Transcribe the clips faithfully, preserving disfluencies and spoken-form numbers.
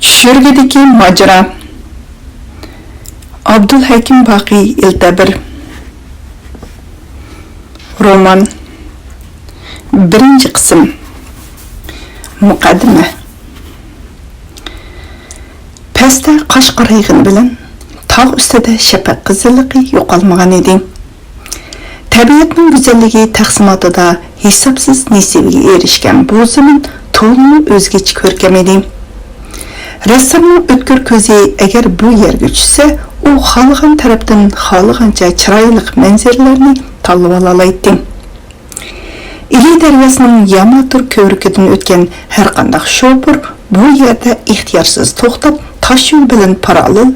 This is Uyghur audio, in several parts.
چۈشۈرگىدىكى ماجىرا. ئابدۇلھەكىم باقى ئىلتەبىر. رومان. بىرىنچى قىسىم. مۇقەددىمە. پەستە قاش قارايغىنى بىلەن تاغ ئۈستىدە شەپەق قىزىللىقى يوقالمىغان ئىدى. تەبىئەتنىڭ گۈزەللىكى تەقسىماتىدا ھېسابسىز نېسىۋىگە ئېرىشكەن بۇ زېمىن تولىمۇ ئۆزگىچە كۆركەم ئىدى. رەسسامنىڭ ئۆتكۈر كۆزى ئەگەر بۇ يەرگە چۈشسە، ئۇ خالىغان تەرەپتىن خالىغانچە چىرايلىق مەنزىرىلەرنى تاللىۋالالايتتى. ئىلى دەرياسىنىڭ ياماتۇر كۆۋرۈكىدىن ئۆتكەن ھەرقانداق شوپۇر بۇ يەردە ئىختىيارسىز توختاپ، تاش يول بىلەن پاراللېل،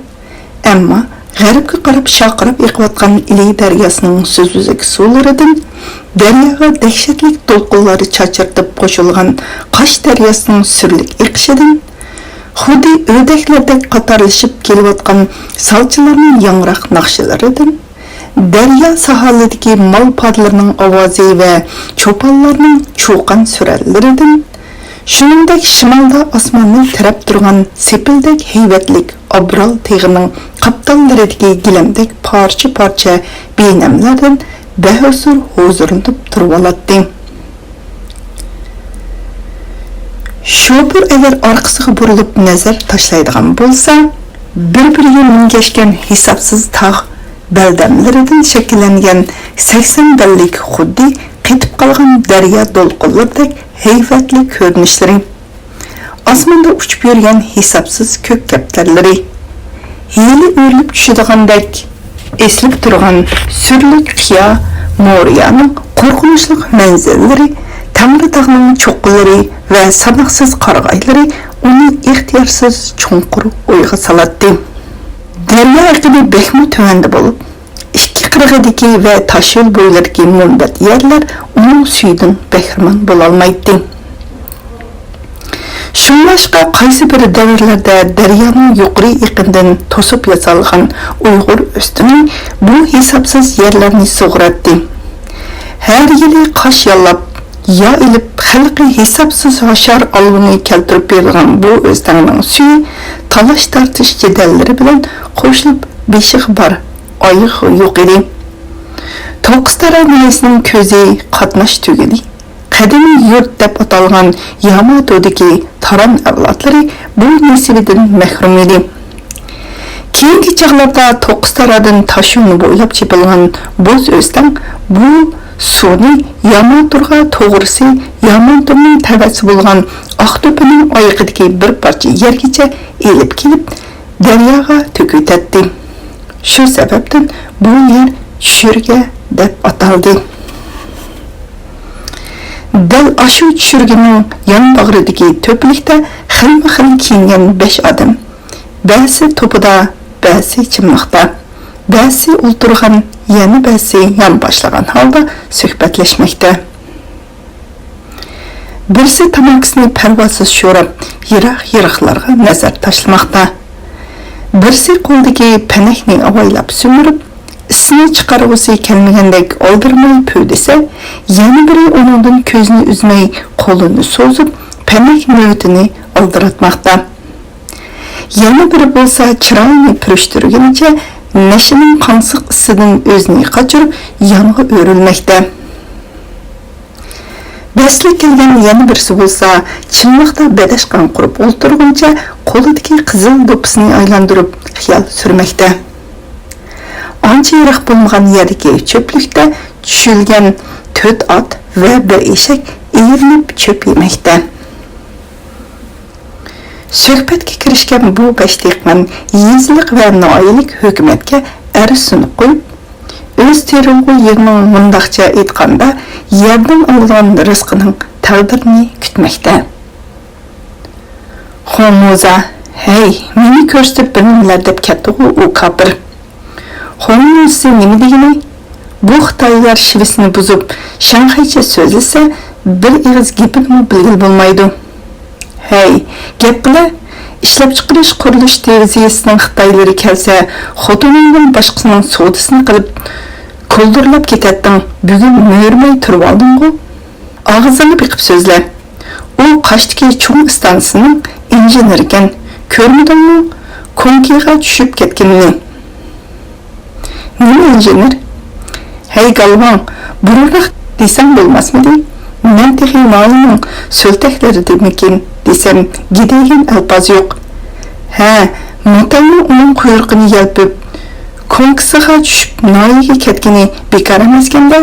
ئەمما غەربكە قاراپ شارقىراپ ئېقىۋاتقان ئىلى دەرياسىنىڭ سۈزۈك سۇلىرىدىن، دەرياغا دەھشەتلىك دولقۇنلار چاچرىتىپ قوشۇلغان قاش دەرياسىنىڭ سۈرلۈك ئېقىشىدىن، خۇددى ئۆردەكلەردەك قاتارلىشىپ كېلىۋاتقان سالچىلارنىڭ ياڭراق ناخشىلىرىدىن، دەريا ساھىلىدىكى مال پادىلىرىنىڭ ئاۋازى ۋە چوپانلارنىڭ چۇقان سۈرەنلىرىدىن، شۇنىڭدەك شىمالدا ئاسماننى تىرەپ تۇرغان سېپىلدەك ھەيۋەتلىك ئابرال تېغىنىڭ قاپتاللىرىدىكى گىلەمدەك پارچە-پارچە بىنەملەردىن بەھۇزۇر ھۇزۇرلىنىپ تۇرۇۋالاتتى. شوپۇر ئەگەر ئارقىسىغا بۇرۇلۇپ نەزەر تاشلايدىغان بولسا، بىر-بىرىگە مۈڭگەشكەن ھېسابسىز تاغ بەلدەملىرىدىن شەكىللەنگەن سەكسەن بەللىك، خۇددى قېتىپ قالغان دەريا دولقۇنلىرىدەك ھەيۋەتلىك كۆرۈنۈشلىرى، ئاسماندا ئۇچۇپ يۈرگەن ھېسابسىز كۆك كەپتەرلىرى، ھېلى ئۆرۈلۈپ چۈشىدىغاندەك ئېسىلىپ تۇرغان سۈرلۈك قىيا مورىيانىڭ قورقۇنچلۇق مەنزىرىلىرى، تەڭرىتاغنىڭ چوققىلىرى ۋە ساناقسىز قارىغايلىرى ئۇنى ئىختىيارسىز چوڭقۇر ئويغا سالاتتى. دەريا ئېقىنى بەكمۇ تۆۋەندە بولۇپ، ئىككى قىرغىدىكى ۋە تاشيول بويلىرىدىكى مۇنبەت يەرلەر ئۇنىڭ سۈيىدىن بەھرىمەن بولالمايتتى. شۇڭلاشقا، قايسى بىر دەۋرلەردە دەريانىڭ يۇقىرى ئېقىنىدىن توسۇپ ياسالغان ئۇيغۇر ئۆستىڭى بۇ ھېسابسىز يەرلەرنى سۇغۇراتتى. ھەر يىلى قاش ياللاپ، يا ئېلىپ، خەلقى ھېسابسىز ھاشار ئالۋىنى كەلتۈرۈپ بېرىدىغان بۇ ئۆستەڭنىڭ سۈيى تالاش-تارتىش جېدەللىرى بىلەن قوشۇلۇپ بېشىغا بار، ئايىغى يوق ئىدى. توققۇزتارا ناھىيەسىنىڭ كۆزى، قاتناش تۈگۈنى، قەدىمىي يۇرت دەپ ئاتالغان ياماتودىكى تاران ئەۋلادلىرى بۇ نېسىۋىدىن مەھرۇم ئىدى. كېيىنكى چاغلاردا توققۇزتارادىن تاشيولنى بويلاپ چېپىلغان بوز ئۆستەڭ بۇ سۇنى ياماتۇرغا، توغرىسى، ياماتۇرنىڭ تەۋەسى بولغان ئاقتۆپىنىڭ ئايىقىدىكى بىر پارچە يەرگىچە ئېلىپ كېلىپ، دەرياغا تۆكۈۋېتەتتى. شۇ سەۋەبتىن بۇ يەر چۈشۈرگە دەپ ئاتالدى. دەل ئاشۇ چۈشۈرگىنىڭ يان باغرىدىكى تۆپىلىكتە خىلمۇ خىل كىيىنگەن بەش ئادەم، بەزىسى توپىدا، بەزىسى چىملىقتا، بەزىسى ئولتۇرغان، يەنە بەزىسى يانباشلىغان ھالدا سۆھبەتلەشمەكتە. بىرسى تاماكىسىنى پەرۋاسىز شوراپ، يىراق-يىراقلارغا نەزەر تاشلىماقتا. بىرسى قولىدىكى پەنەكنى ئاۋايلاپ سۈمۈرۈپ، ئىسىنى چىقارغۇسى كەلمىگەندەك ئالدىرىماي پۈۋ دېسە، يەنە بىرى ئۇنىڭدىن كۆزىنى ئۈزمەي قولىنى سوزۇپ، پەنەك مۆتىنى ئالدىراتماقتا. يەنە بىرى بولسا چىرايىنى پۈرۈشتۈرگىنىچە نەشىنىڭ قاڭسىق ئىسىدىن ئۆزىنى قاچۇرۇپ، يانغا ئۆرۈلمەكتە. بەسلىك كەلگەن يەنە بىرسى بولسا، چىملىقتا بەدەشقان قۇرۇپ ئولتۇرغىنىچە قولىدىكى قىزىل دوپپىسىنى ئايلاندۇرۇپ خىيال سۈرمەكتە. ئانچە يىراق بولمىغان يەردىكى چۆپلۈكتە چۈشۈلگەن تۆت ئات ۋە بىر ئېشەك ئېرىنىپ چۆپ يېمەكتە. سۆھبەتكە كىرىشكەن بۇ بەش دېھقان يېزىلىق ۋە ناھىيەلىك ھۆكۈمەتكە ئەرز سۇنۇپ قويۇپ، ئۆز تېرىلغۇ يېرىنىڭ، مۇنداقچە ئېيتقاندا، يەردىن ئالىدىغان رىزقىنىڭ تەقدىرىنى كۈتمەكتە. خۇڭمۇزا، ھەي، مېنى كۆرسىتىپ بىر نېمىلەر دەپ كەتتىغۇ ئۇ كاپىر. خۇڭمۇزىسى نېمە دېگىنى؟ بۇ خىتايلار شىۋىسىنى بۇزۇپ، شاڭخەيچە سۆزلىسە، بىر ئېغىز گېپىنىمۇ بىلگىلى بولمايدۇ. ھەي، گەپ قىلە، ئىشلەپچىقىرىش قۇرۇلۇش دىۋىزىيىسىنىڭ خىتايلىرى كەلسە، خوتۇنۇڭدىن باشقىسىنىڭ سودىسىنى قىلىپ، كولدۇرلاپ كېتەتتىڭ، بۈگۈن مۆرىمەي تۇرۇۋالدىڭغۇ؟ ئاغزىڭنى بېقىپ سۆزلە. ئۇ قاشتىكى چوڭ ئىستانسىنىڭ ئىنژېنېرىكەن، كۆرمىدىڭمۇ كونكىغا چۈشۈپ كەتكىنىنى؟ نېمە ئىنژېنېر؟ ھەي، گالۋاڭ، بۇرۇنراق دېسەڭ بولماسمىدى؟ مەن تېخى ناھىيەنىڭ سۆلتەكلىرىدىمىكىن دېسەم، گىدەيگەن ئەلپاز يوق. ھە، مۇتەلنىڭ ئۇنىڭ قۇيرۇقىنى يەلپۈپ، كونكىسىغا چۈشۈپ ناھىيەگە كەتكىنى بىكار ئەمەسكەن-دە.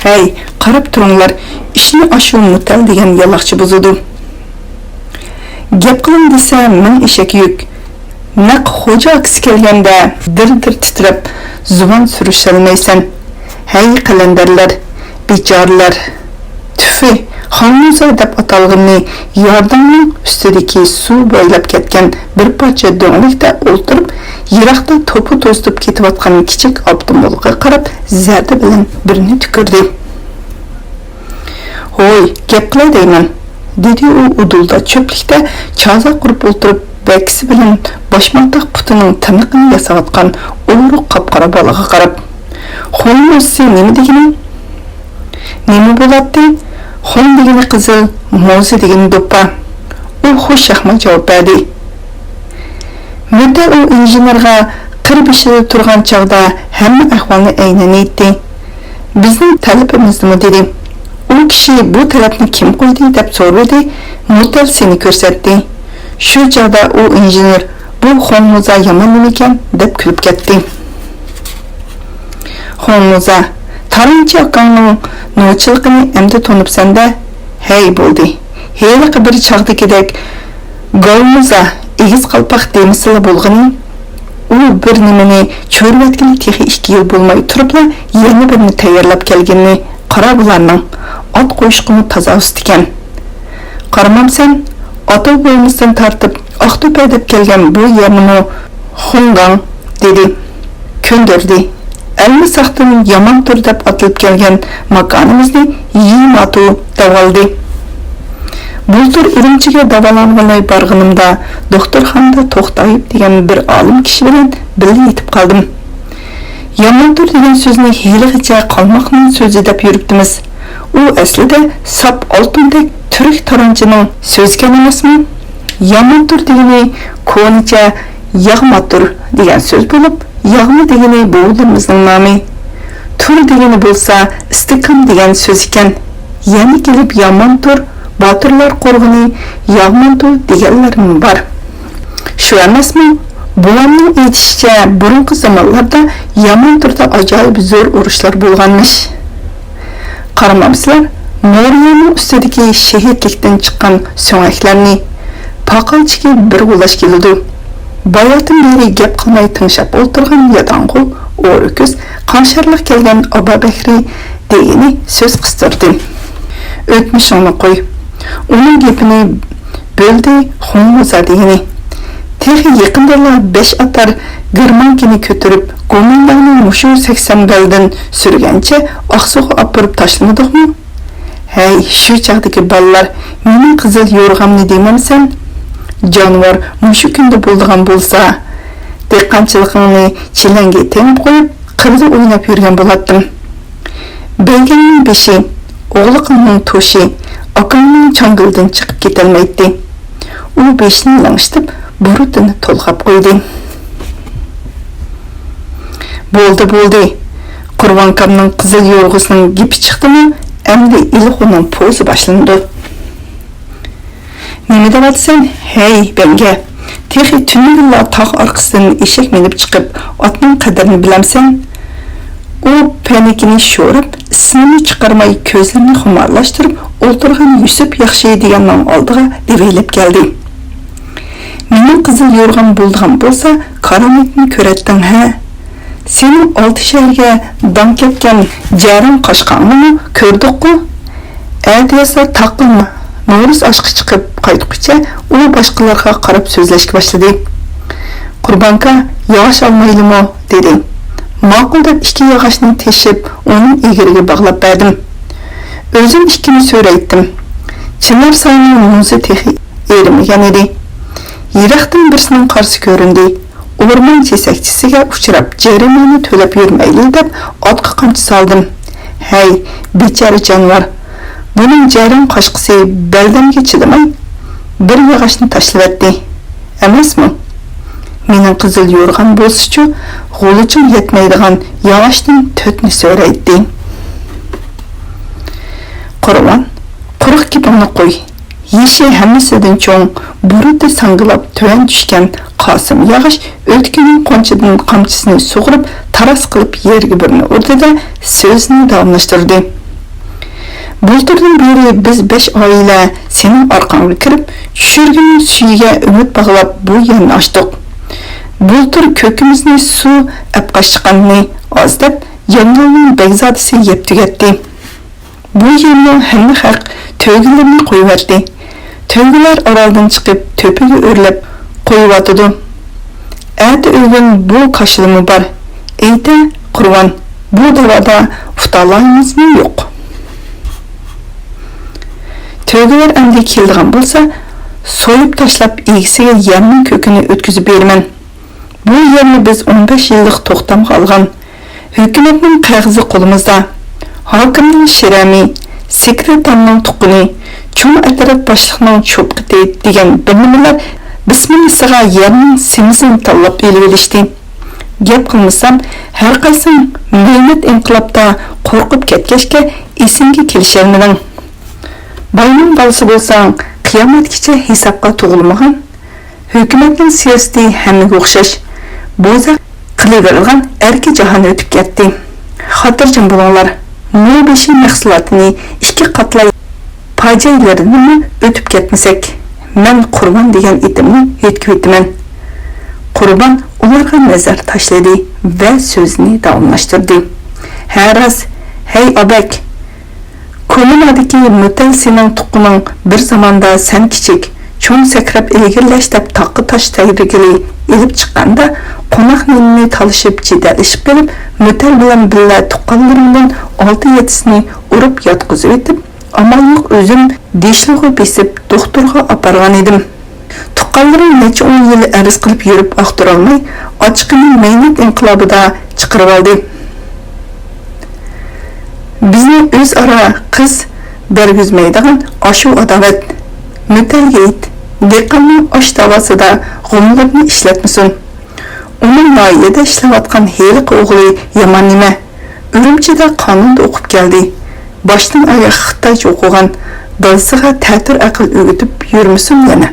ھەي، قاراپ تۇرۇڭلار، ئىشنى ئاشۇ مۇتەل دېگەن يالاقچى بۇزىدۇ. گەپ قىلىڭ دېسە، مىڭ ئېشەك يۈك. نەق خوجا ئاكىسى كەلگەندە دىر-دىر تىترەپ، زۇۋان سۈرۈشەلمەيسەن. ھەي، قەلەندەرلەر، بىچارىلەر! تۈفى، خاڭمۇزا دەپ ئاتالغىنىنى ياردەڭنىڭ ئۈستىدىكى سۇ بويلاپ كەتكەن بىر پارچە دۆڭلۈكتە ئولتۇرۇپ، يىراقتا توپا توزۇتۇپ كېتىۋاتقان كىچىك ئاپتوموبىلغا قاراپ زەردە بىلەن بىرنى تۈكۈردى. ھوي، گەپ قىلاي دەيمەن، دېدى ئۇ ئۇدۇلدا چۆپلۈكتە چازا قۇرۇپ ئولتۇرۇپ، بەككىسى بىلەن باشمالتاق پۇتىنىڭ تىرنىقىنى ياساۋاتقان ئورۇق قاپقارا بالىغا قاراپ. خوڭ موزىسى نېمە دېگىنىڭ؟ نېمە بولاتتى؟ خوڭ دېگىنى قىزىل، موزا دېگىنى دوپپا. ئۇ خۇش ياقماي جاۋاب بەردى. مۆتەل ئۇ ئىنژېنېرغا قىر بېشىدا تۇرغان چاغدا ھەممە ئەھۋالنى ئەينەن ئېيتتى. بىزنىڭ تەلىپىمىزنىمۇ دېدى. ئۇ كىشى بۇ تەلەپنى كىم قويدى دەپ سورىدى، مۆتەل سېنى كۆرسەتتى. شۇ چاغدا ئۇ ئىنژېنېر بۇ خوڭمۇزا يامان نېمىكەن دەپ كۈلۈپ كەتتى. خوڭمۇزا، تارانچى ئاكاڭنىڭ نوچىلىقىنى ئەمدى تونۇپسەن-دە؟ ھەي، بولدى. ھېلىقى بىر چاغدىكىدەك گالمۇزا، ئېگىز قالپاق دېمىسىلا بولغىنى. ئۇ بىر نېمىنى چۆرۈۋەتكىلى تېخى ئىككى يىل بولماي تۇرۇپلا يەنە بىرنى تەييارلاپ كەلگىنىنى قارا بۇلارنىڭ. ئات قويۇشقىمۇ تازا ئۇستىكەن. قارىمامسەن، ئاتا بوۋىمىزدىن تارتىپ ئاقتۆپە دەپ كەلگەن بۇ يەرنىمۇ خۇڭگاڭ دېدى، كۆندۈردى. ئەلمىساقتىن يامانتۇر دەپ ئاتىلىپ كەلگەن ماكانىمىزنى يىماتۇ داۋالىدى. بۇلتۇر ئۈرۈمچىگە داۋالانغىلى بارغىنىمدا، دوختۇرخانىدا توختايېف دېگەن بىر ئالىم كىشى بىلەن بىللە يېتىپ قالدىم. يامانتۇر دېگەن سۆزنى ھېلىغىچە قالماقنىڭ سۆزى دەپ يۈرۈپتىمىز. ئۇ ئەسلىدە ساپ ئالتۇندەك تۈرك تارانچىنىڭ سۆزىكەن ئەمەسمۇ؟ يامانتۇر دېگىنى كونىچە ياغماتۇر دېگەن سۆز بولۇپ، ياغما دېگىنى بوۋىلىرىمىزنىڭ نامى، تۇر دېگىنى بولسا ئىستىكان دېگەن سۆز ئىكەن. يەنە كېلىپ يامانتۇر، باتۇرلار قورغىنى، ياغمانتۇ دېگەنلەرمۇ بار. شۇ ئەمەسمۇ؟ بوۋامنىڭ ئېيتىشىچە، بۇرۇنقى زامانلاردا يامانتۇردا ئاجايىپ زور ئۇرۇشلار بولغانمىش. قارىمامسىلەر، مورىيانىڭ ئۈستىدىكى شېھىتلىكتىن چىققان سۆڭەكلەرنى؟ پاقالچىكى بىر غۇلاچ كېلىدۇ. باياتىن بېرى گەپ قىلماي تىڭشاپ ئولتۇرغان ياداڭغۇ ئورۇكۈز قاڭشارلىق كەلگەن ئابابەكرى دېگىنى سۆز قىستۇردى. ئۆتمۈشۈڭنى قوي. ئۇنىڭ گېپىنى بۆلدى خۇڭمۇزا دېگىنى. تېخى يېقىندىلا بەش ئاتار گېرمانكىنى كۆتۈرۈپ، گومىنداڭنى مۇشۇ سەكسەن بەلدىن سۈرگەنچە ئاقسۇغا ئاپىرىپ تاشلىمىدۇقمۇ؟ ھەي، شۇ چاغدىكى بالىلار، مېنىڭ قىزىل يورغامنى دېمەمسەن؟ جانىۋار مۇشۇ كۈندە بولىدىغان بولسا، دېھقانچىلىقىڭنى چىلەڭگە تېڭىپ قويۇپ، قىردا ئويناپ يۈرگەن بولاتتىم. بەيگەڭنىڭ بېشى ئوغلىقىڭنىڭ توشى ئاكاڭنىڭ چاڭگىلىدىن چىقىپ كېتەلمەيتتى. ئۇ بېشىنى لىڭشىتىپ، بۇرۇتىنى تولغاپ قويدى. بولدى، بولدى. قۇربانكامنىڭ قىزىل يورغىسىنىڭ گېپى چىقتىمۇ، ئەمدى ئىلىخۇنىڭ پوزى باشلىنىدۇ. نېمە دەۋاتىسەن، ھەي، بەڭگە؟ تېخى تۈنۈگۈنلا تاغ ئارقىسىدىن ئېشەك مىنىپ چىقىپ، ئاتنىڭ قەدرىنى بىلەمسەن؟ ئۇ پەنىكىنى شوراپ، ئىسمىنى چىقارماي كۆزلىرىنى خۇمارلاشتۇرۇپ ئولتۇرغان يۈسۈپ ياخشى دېگەننىڭ ئالدىغا دېۋەيلەپ كەلدى. مېنىڭ قىزىل يورغام بولىدىغان بولسا، كارامىتىنى كۆرەتتىڭ ھە؟ سېنىڭ ئالتە شەھەرگە داڭ كەتكەن جەرەڭ قاشقاڭنىمۇ كۆردۇققۇ؟ ئەتىيازدا تاقىلما، نورۇز ئاشقا چىقىپ قايتقۇچە ئۇ باشقىلارغا قاراپ سۆزلەشكە باشلىدى. قۇربانكا، ياغاچ ئالمايلىمۇ؟ دېدى. ماقۇل دەپ ئىككى ياغاچنى تېشىپ، ئۇنىڭ ئېگىرىگە باغلاپ بەردىم. ئۆزۈم ئىككىنى سۆرەيتتىم. چىنار ساينىڭ مۇزى تېخى ئېرىمىگەن ئىدى. يىراقتىن بىرسىنىڭ قارىسى كۆرۈندى. ئورمان چېسەكچىسىگە ئۇچراپ، جەرىمانە تۆلەپ يۈرمەيلى دەپ ئاتقا قامچا سالدىم. ھەي، بىچارە جانىۋار! بۇنىڭ جەرەڭ قاشقىسى بەلدەمگە چىدىماي، بىر ياغاچنى تاشلىۋەتتى. ئەمەسمۇ؟ مېنىڭ قىزىل يورغان بولسىچۇ، غۇلىچىڭ يەتمەيدىغان ياغاچتىن تۆتنى سۆرەيتتى. قۇربان، قۇرۇق گېپىڭنى قوي. يېشى ھەممىسىدىن چوڭ، بۇرۇتى ساڭگىلاپ تۆۋەن چۈشكەن قاسىم ياغاچ ئۆتكىنىڭ قونچىدىن قامچىسىنى سۇغۇرۇپ، تاراس قىلىپ يەرگە بىرنى ئۇردى-دە، سۆزىنى داۋاملاشتۇردى. بۇلتۇردىن بېرى بىز بەش ئائىلە سېنىڭ ئارقاڭغا كىرىپ، چۈشۈرگىنىڭ سۈيىگە ئۈمىد باغلاپ، بۇ يەرنى ئاچتۇق. بۇلتۇر كۆكىمىزنى سۇ ئەپقاچقاننى ئاز دەپ، ياڭياڭنىڭ بەگزادىسى يەپ تۈگەتتى. بۇ يەرنىڭ ھەممە خەق تۆگىلىرىنى قويۇۋەتتى. تۆگىلەر ئارالدىن چىقىپ، تۆپىگە ئۆرلەپ قويۇۋاتىدۇ. ئەتە ئۆگۈن بۇ كاشىلىمۇ بار. ئېيتە، قۇربان، بۇ داۋادا ئۇتالايمىزمۇ يوق؟ تۆگىلەر ئەمدى كېلىدىغان بولسا، سويۇپ تاشلاپ، ئىگىسىگە يەرنىڭ كۆكىنى ئۆتكۈزۈپ بېرىمەن. بۇ يەرنى بىز ئون بەش يىللىق توختامغا ئالغان. ھۆكۈمەتنىڭ قەغىزى قولىمىزدا. ھاكىمنىڭ شىرەمى، سېكرېتارنىڭ تۇققىنى، چوڭ ئەترەت باشلىقىنىڭ چوپقىتى دېگەن بىر نېمىلەر بىسمىللىسىغا يەرنىڭ سېمىزىنى تاللاپ ئېلىۋېلىشتى. گەپ قىلمىسام، ھەرقايسىڭ مەينەت ئىنقىلابتا قورقۇپ كەتكەچكە ئېسىڭگە كېلىشەلمىدىڭ. باينىڭ بالىسى بولساڭ، قىيامەتكىچە ھېسابقا تۇغۇلمىغان. ھۆكۈمەتنىڭ سىياسىتى ھەممىگە ئوخشاش. بوزەك قىلىۋېرىلغان ئەركە جاھان ئۆتۈپ كەتتى. خاتىرجەم بولۇڭلار، مال بېشى مەھسۇلاتىنى ئىككى قاتلاي پاجىئەلىرىنىمۇ ئۆتۈپ كەتمىسەك، مەن قۇربان دېگەن ئېتىمنى يۆتكىۋېتىمەن. قۇربان ئۇلارغا نەزەر تاشلىدى ۋە سۆزىنى داۋاملاشتۇردى. ھە راست، ھەي ئابەك! كوممۇنادىكى مۆتەل سېنىڭ تۇغقىنىڭ بىر زاماندا سەن كىچىك، چوڭ سەكرەپ ئىلگىرىلەش دەپ تاغقا تاش تەگرىگىلى ئېلىپ چىققاندا، قوناق نېنىنى تالىشىپ جېدەللىشىپ قېلىپ، مۆتەل بىلەن بىللە تۇغقانلىرىڭدىن ئالتە يەتتىسىنى ئۇرۇپ ياتقۇزۇۋېتىپ، ئاماللىق ئۆزۈم دىشلىغۇ بېسىپ دوختۇرغا ئاپارغان ئىدىم. تۇغقانلىرىم نەچچە ئون يىل ئەرز قىلىپ يۈرۈپ ئاختۇرالماي، ئاچچىقىنى مەينەت ئىنقىلابىدا چىقىرىۋالدى. بىزنى ئۆزئارا قىز بەرگۈزمەيدىغان ئاشۇ ئاداۋەت. مۆتەلگە ئېيت، دېھقاننىڭ ئاش تاۋاسىدا غۇملىرىنى ئىشلەتمىسۇن. ئۇنىڭ ناھىيەدە ئىشلەۋاتقان ھېلىقى ئوغلى يامان نېمە. ئۈرۈمچىدە قانۇندا ئوقۇپ كەلدى. باشتىن ئاياغ خىتايچە ئوقۇغان. دادىسىغا تەتۈر ئەقىل ئۆگىتىپ يۈرمىسۇن يەنە.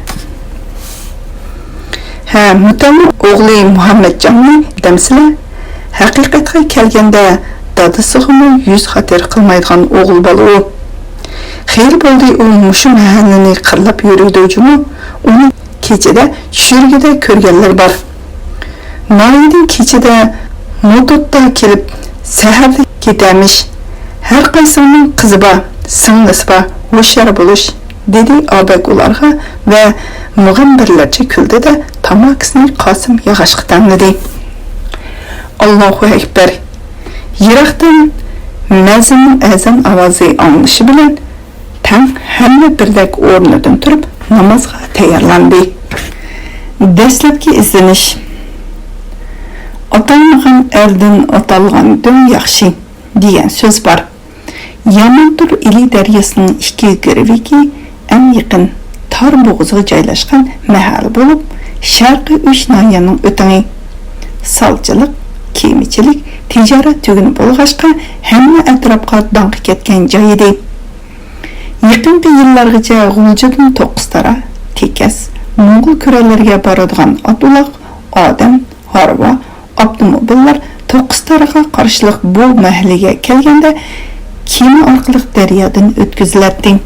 ھە، مۆتەلنىڭ ئوغلى مۇھەممەتجاننى دەمسىلە؟ ھەقىقەتكە كەلگەندە، دادىسىغىمۇ يۈز خاتىرە قىلمايدىغان ئوغۇل بالا ئۇ. خېلى بولدى ئۇ مۇشۇ مەھەللىنى قىرلاپ يۈرىدۇ جۇمۇ. ئۇنى كېچىدە چۈشۈرگىدە كۆرگەنلەر بار. ناھىيەدىن كېچىدە موتوتتا كېلىپ، سەھەردە كېتەرمىش. ھەر قايسىڭنىڭ قىزى بار، سىڭلىسى بار، ھوشيار بولۇش، دېدى ئابەك ئۇلارغا ۋە مۇغەمبىرلەرچە كۈلدى-دە، تاماكىسىنى قاسىم ياغاچقا تەڭلىدى. ئاللاھۇ ئەكبەر! يىراقتىن مەززىننىڭ ئەزان ئاۋازى ئاڭلىنىشى بىلەن، تەڭ ھەممە بىردەك ئورنىدىن تۇرۇپ نامازغا تەييارلاندى. دەسلەپكى ئىزدىنىش. «ئاتالمىغان ئەردىن ئاتالغان دۆڭ ياخشى» دېگەن سۆز بار. يامانتۇر ئىلى دەرياسىنىڭ ئىككى گىرۋىكى ئەڭ يېقىن تار بوغۇزىغا جايلاشقان مەھەللە بولۇپ، شەرقىي ئۈچ ناھىيەنىڭ ئۆتىڭى. سالچىلىق، كېمىچىلىك، تىجارەت تۈگۈنى بولغاچقا، ھەممە ئەتراپقا داڭقى كەتكەن جاي ئىدى. يېقىنقى يىللارغىچە غۇلجىدىن توققۇزتارا، تېكەس، موڭغۇل كۈرەلىرىگە بارىدىغان ئات-ئۇلاغ، ئادەم، ھارۋا، ئاپتوموبىللار توققۇزتارىغا قارشىلىق بۇ مەھەللىگە كەلگەندە، كېمە ئارقىلىق دەريادىن ئۆتكۈزۈلەتتى.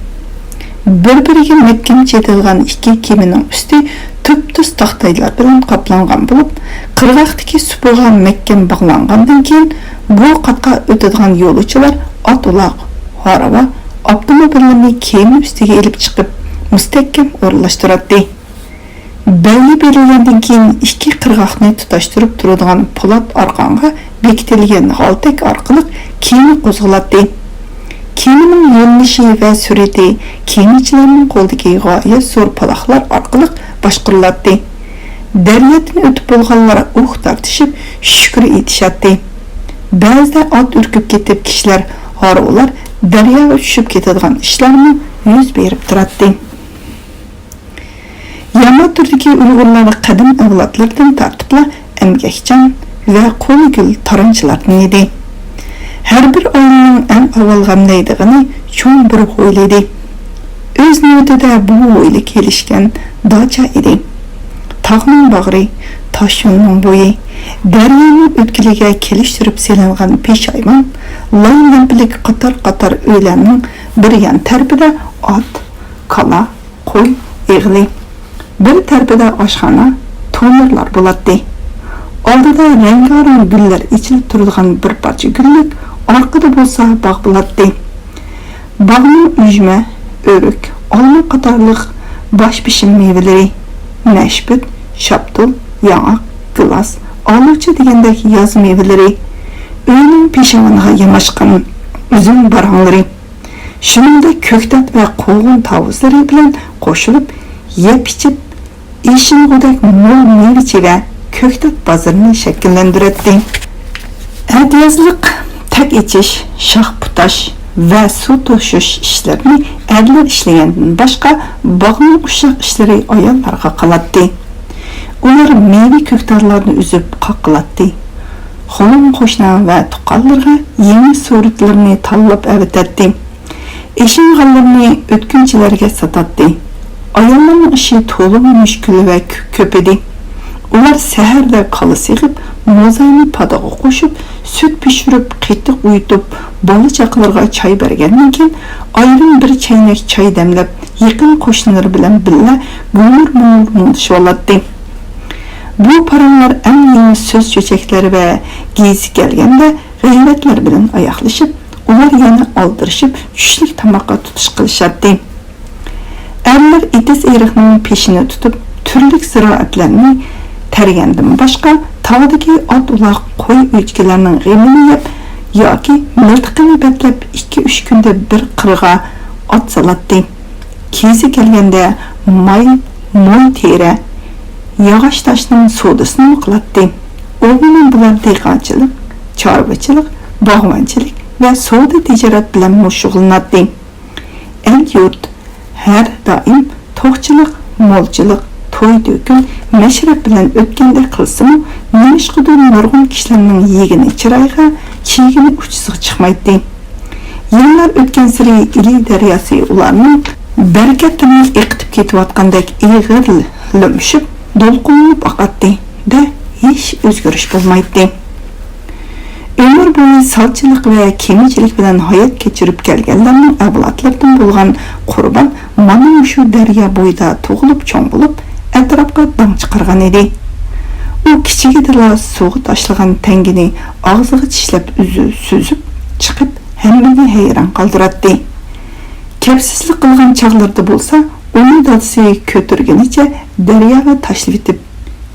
بىر-بىرىگە مەھكەم چېتىلغان ئىككى كېمىنىڭ ئۈستى تۈپتۈز تاختايلار بىلەن قاپلانغان بولۇپ، قىرغاقتىكى سۇپىغا مەھكەم باغلانغاندىن كېيىن، بۇ قاتقا ئۆتىدىغان يولۇچىلار ئات-ئۇلاغ، ھارۋا، ئاپتوموبىللىرىنى كېمە ئۈستىگە ئېلىپ چىقىپ، مۇستەھكەم ئورۇنلاشتۇراتتى. بەلگە بېرىلگەندىن كېيىن، ئىككى قىرغاقنى تۇتاشتۇرۇپ تۇرىدىغان پولات ئارقانغا بېكىتىلگەن غالتەك ئارقىلىق كېمە قوزغىلاتتى. كېمىنىڭ يۆنىلىشى ۋە سۈرئىتى كېمىچىلەرنىڭ قولىدىكى غايەت زور پالاقلار ئارقىلىق باشقۇرۇلاتتى. دەريادىن ئۆتۈپ بولغانلار ئۇھ تارتىشىپ، شۈكۈر ئېيتىشاتتى. بەزىدە ئات ئۈركۈپ كېتىپ، كىشىلەر، ھارۋىلار دەرياغا چۈشۈپ كېتىدىغان ئىشلارمۇ يۈز بېرىپ تۇراتتى. ياماتۇردىكى ئۇيغۇرلار قەدىم ئەۋلادلىرىدىن تارتىپلا ئەمگەكچان ۋە قولى گۈل تارانچىلاردىن ئىدى. ھەر بىر ئائىلىنىڭ ئەڭ ئاۋۋال غەملەيدىغىنى چوڭ بىر ھويلا ئىدى. ئۆز نۆۋىتىدە بۇ ھويلا كېلىشكەن داچا ئىدى. تاغنىڭ باغرى، تاشيولنىڭ بويى، دەريانىڭ ئۆتكىلىگە كېلىشتۈرۈپ سېلىنغان پېشايۋان، لاي لەمپىلىك قاتار-قاتار ئۆيلەرنىڭ بىر يان تەرىپىدە ئات، كالا، قوي ئېغىلى. بىر تەرىپىدە ئاشخانا، تونۇرلار بولاتتى. ئالدىدا رەڭگارەڭ گۈللەر ئېچىلىپ تۇرىدىغان بىر پارچە گۈللۈك، ئارقىدا بولسا باغ بولاتتى. باغنىڭ ئۈجمە، ئۆرۈك، ئالما قاتارلىق باش پېشىم مېۋىلىرى، نەشپۈت، شاپتۇل، ياڭاق، گىلاس، ئالۇچە دېگەندەك ياز مېۋىلىرى، ئۆينىڭ پېشىۋانىغا ياماشقان ئۈزۈم باراڭلىرى، شۇنىڭدەك كۆكتات ۋە قوغۇن تاۋۇزلىرى بىلەن قوشۇلۇپ، يەپ-ئىچىپ، ئېشىلغۇدەك مول مېۋە-چېۋە كۆكتات بازىرىنى شەكىللەندۈرەتتى. ئەتىيازلىق تەك ئېچىش، شاخ پۇتاش ۋە سۇ توشۇش ئىشلىرىنى ئەرلەر ئىشلىگەندىن باشقا، باغنىڭ ئۇششاق ئىشلىرى ئاياللارغا قالاتتى. ئۇلار مېۋە-كۆكتاتلارنى ئۈزۈپ قاقىلاتتى. قولۇم-قوشنا ۋە تۇغقانلىرىغا يېڭى سورۇنلىرىنى تاللاپ ئەۋېتەتتى. ئېشىنغانلىرىنى ئۆتكۈنچىلەرگە ساتاتتى. ئاياللارنىڭ ئىشى تولىمۇ مۈشكۈل ۋە كۆ-، كۆپ ئىدى. ئۇلار سەھەردە كالا سېغىپ، موزاينى پادىغا قوشۇپ، سۈت پىشۇرۇپ، قېتىق ئۇيۇتۇپ، بالا-چاقىلىرىغا چاي بەرگەندىن كېيىن، ئايرىم بىر چەينەك چاي دەملەپ، يېقىن قوشنىلىرى بىلەن بىللە گۈمۈر-مۈڭۈر مۇڭدىشىۋالاتتى. بۇ پاراڭلار ئەڭ يېڭى سۆز چۆچەكلەر ۋە گېزى كەلگەندە غەيۋەتلەر بىلەن ئاياغلىشىپ، ئۇلار يەنە ئالدىرىشىپ، چۈشلۈك تاماققا تۇتۇش قىلىشاتتى. ئەرلەر ئېتىز-ئېرىقنىڭ پېشىنى تۇتۇپ، تۈرلۈك زىرائەتلەرنى تەرگەندىن باشقا، تاغدىكى ئات-ئۇلاق، قوي-ئۆچكىلەرنىڭ غېمىنى يەپ ياكى مىلتىقىنى بەتلەپ، ئىككى-ئۈچ كۈندە بىر قىرغا ئات سالاتتى. كېزى كەلگەندە ماي، موي تېرە، ياغاچ-تاشنىڭ سودىسىنىمۇ قىلاتتى. ئۇ بىلەن بۇلار دېھقانچىلىق، چارۋىچىلىق، باغۋەنچىلىك ۋە سودا-تىجارەت بىلەنمۇ شۇغۇللىناتتى. ئەل-يۇرت ھەر دائىم توقچىلىق، مولچىلىق، توي-تۆكۈن، مەشرەپ بىلەن ئۆتكەندەك قىلسىمۇ، نېمىشقىدۇر نۇرغۇن كىشىلەرنىڭ يېگىنى چىرايغا، كىيگىنى ئۇچىسىغا چىقمايتتى. يىللار ئۆتكەنسېرى ئىلى دەرياسى ئۇلارنىڭ بەرىكەتلىرىنى ئېقىتىپ كېتىۋاتقاندەك ئېغىر لۆمۈشۈپ، دولقۇنلىنىپ ئاقاتتى-دە، ھېچ ئۆزگىرىش بولمايتتى. ئۆمۈر بويى سالچىلىق ۋە كېمىچىلىك بىلەن ھايات كەچۈرۈپ كەلگەنلەرنىڭ ئەۋلادلىرىدىن بولغان قۇربان مانا مۇشۇ دەريا بويىدا تۇغۇلۇپ چوڭ بولۇپ، ئەتراپقا داڭ چىقارغان ئىدى. ئۇ كىچىكىدىلا سۇغا تاشلىغان تەڭگىنى ئاغزىغا چىشلەپ ئۈزۈ-، سۈزۈپ چىقىپ، ھەممىنى ھەيران قالدۇراتتى. كەپسىزلىك قىلغان چاغلىرىدا بولسا، ئۇنى دادىسى كۆتۈرگىنىچە دەرياغا تاشلىۋېتىپ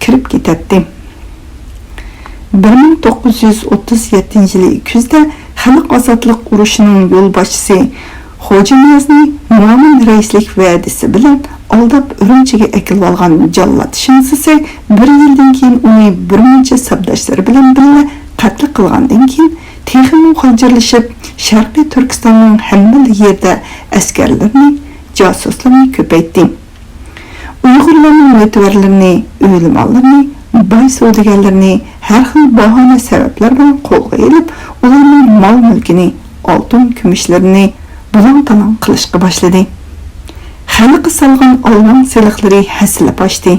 كىرىپ كېتەتتى. بىر مىڭ توققۇز يۈز ئوتتۇز يەتتىنچى يىلى كۈزدە خەلق ئازادلىق ئۇرۇشىنىڭ يولباشچىسى خوجانىيازنى مۇئاۋىن رەئىسلىك ۋەدىسى بىلەن ئالداپ ئۈرۈمچىگە ئەكېلىۋالغان جاللات شىنسىسەي بىر يىلدىن كېيىن ئۇنى بىر مۇنچە ساپداشلىرى بىلەن بىللە قەتل قىلغاندىن كېيىن، تېخىمۇ غالجىرلىشىپ، شەرقىي تۈركىستاننىڭ ھەممىلا يېرىدە ئەسكەرلىرىنى، جاسۇسلىرىنى كۆپەيتتى. ئۇيغۇرلارنىڭ مۆتىۋەرلىرىنى، ئۆلىمالىرىنى، باي سودىگەرلىرىنى ھەر خىل باھانە سەۋەبلەر بىلەن قولغا ئېلىپ، ئۇلارنىڭ مال-مۈلكىنى، ئالتۇن-كۈمۈشلىرىنى بۇلاڭ-تالاڭ قىلىشقا باشلىدى. خەلققە سالغان ئالۋاڭ سېلىقلىرى ھەسسىلەپ ئاشتى.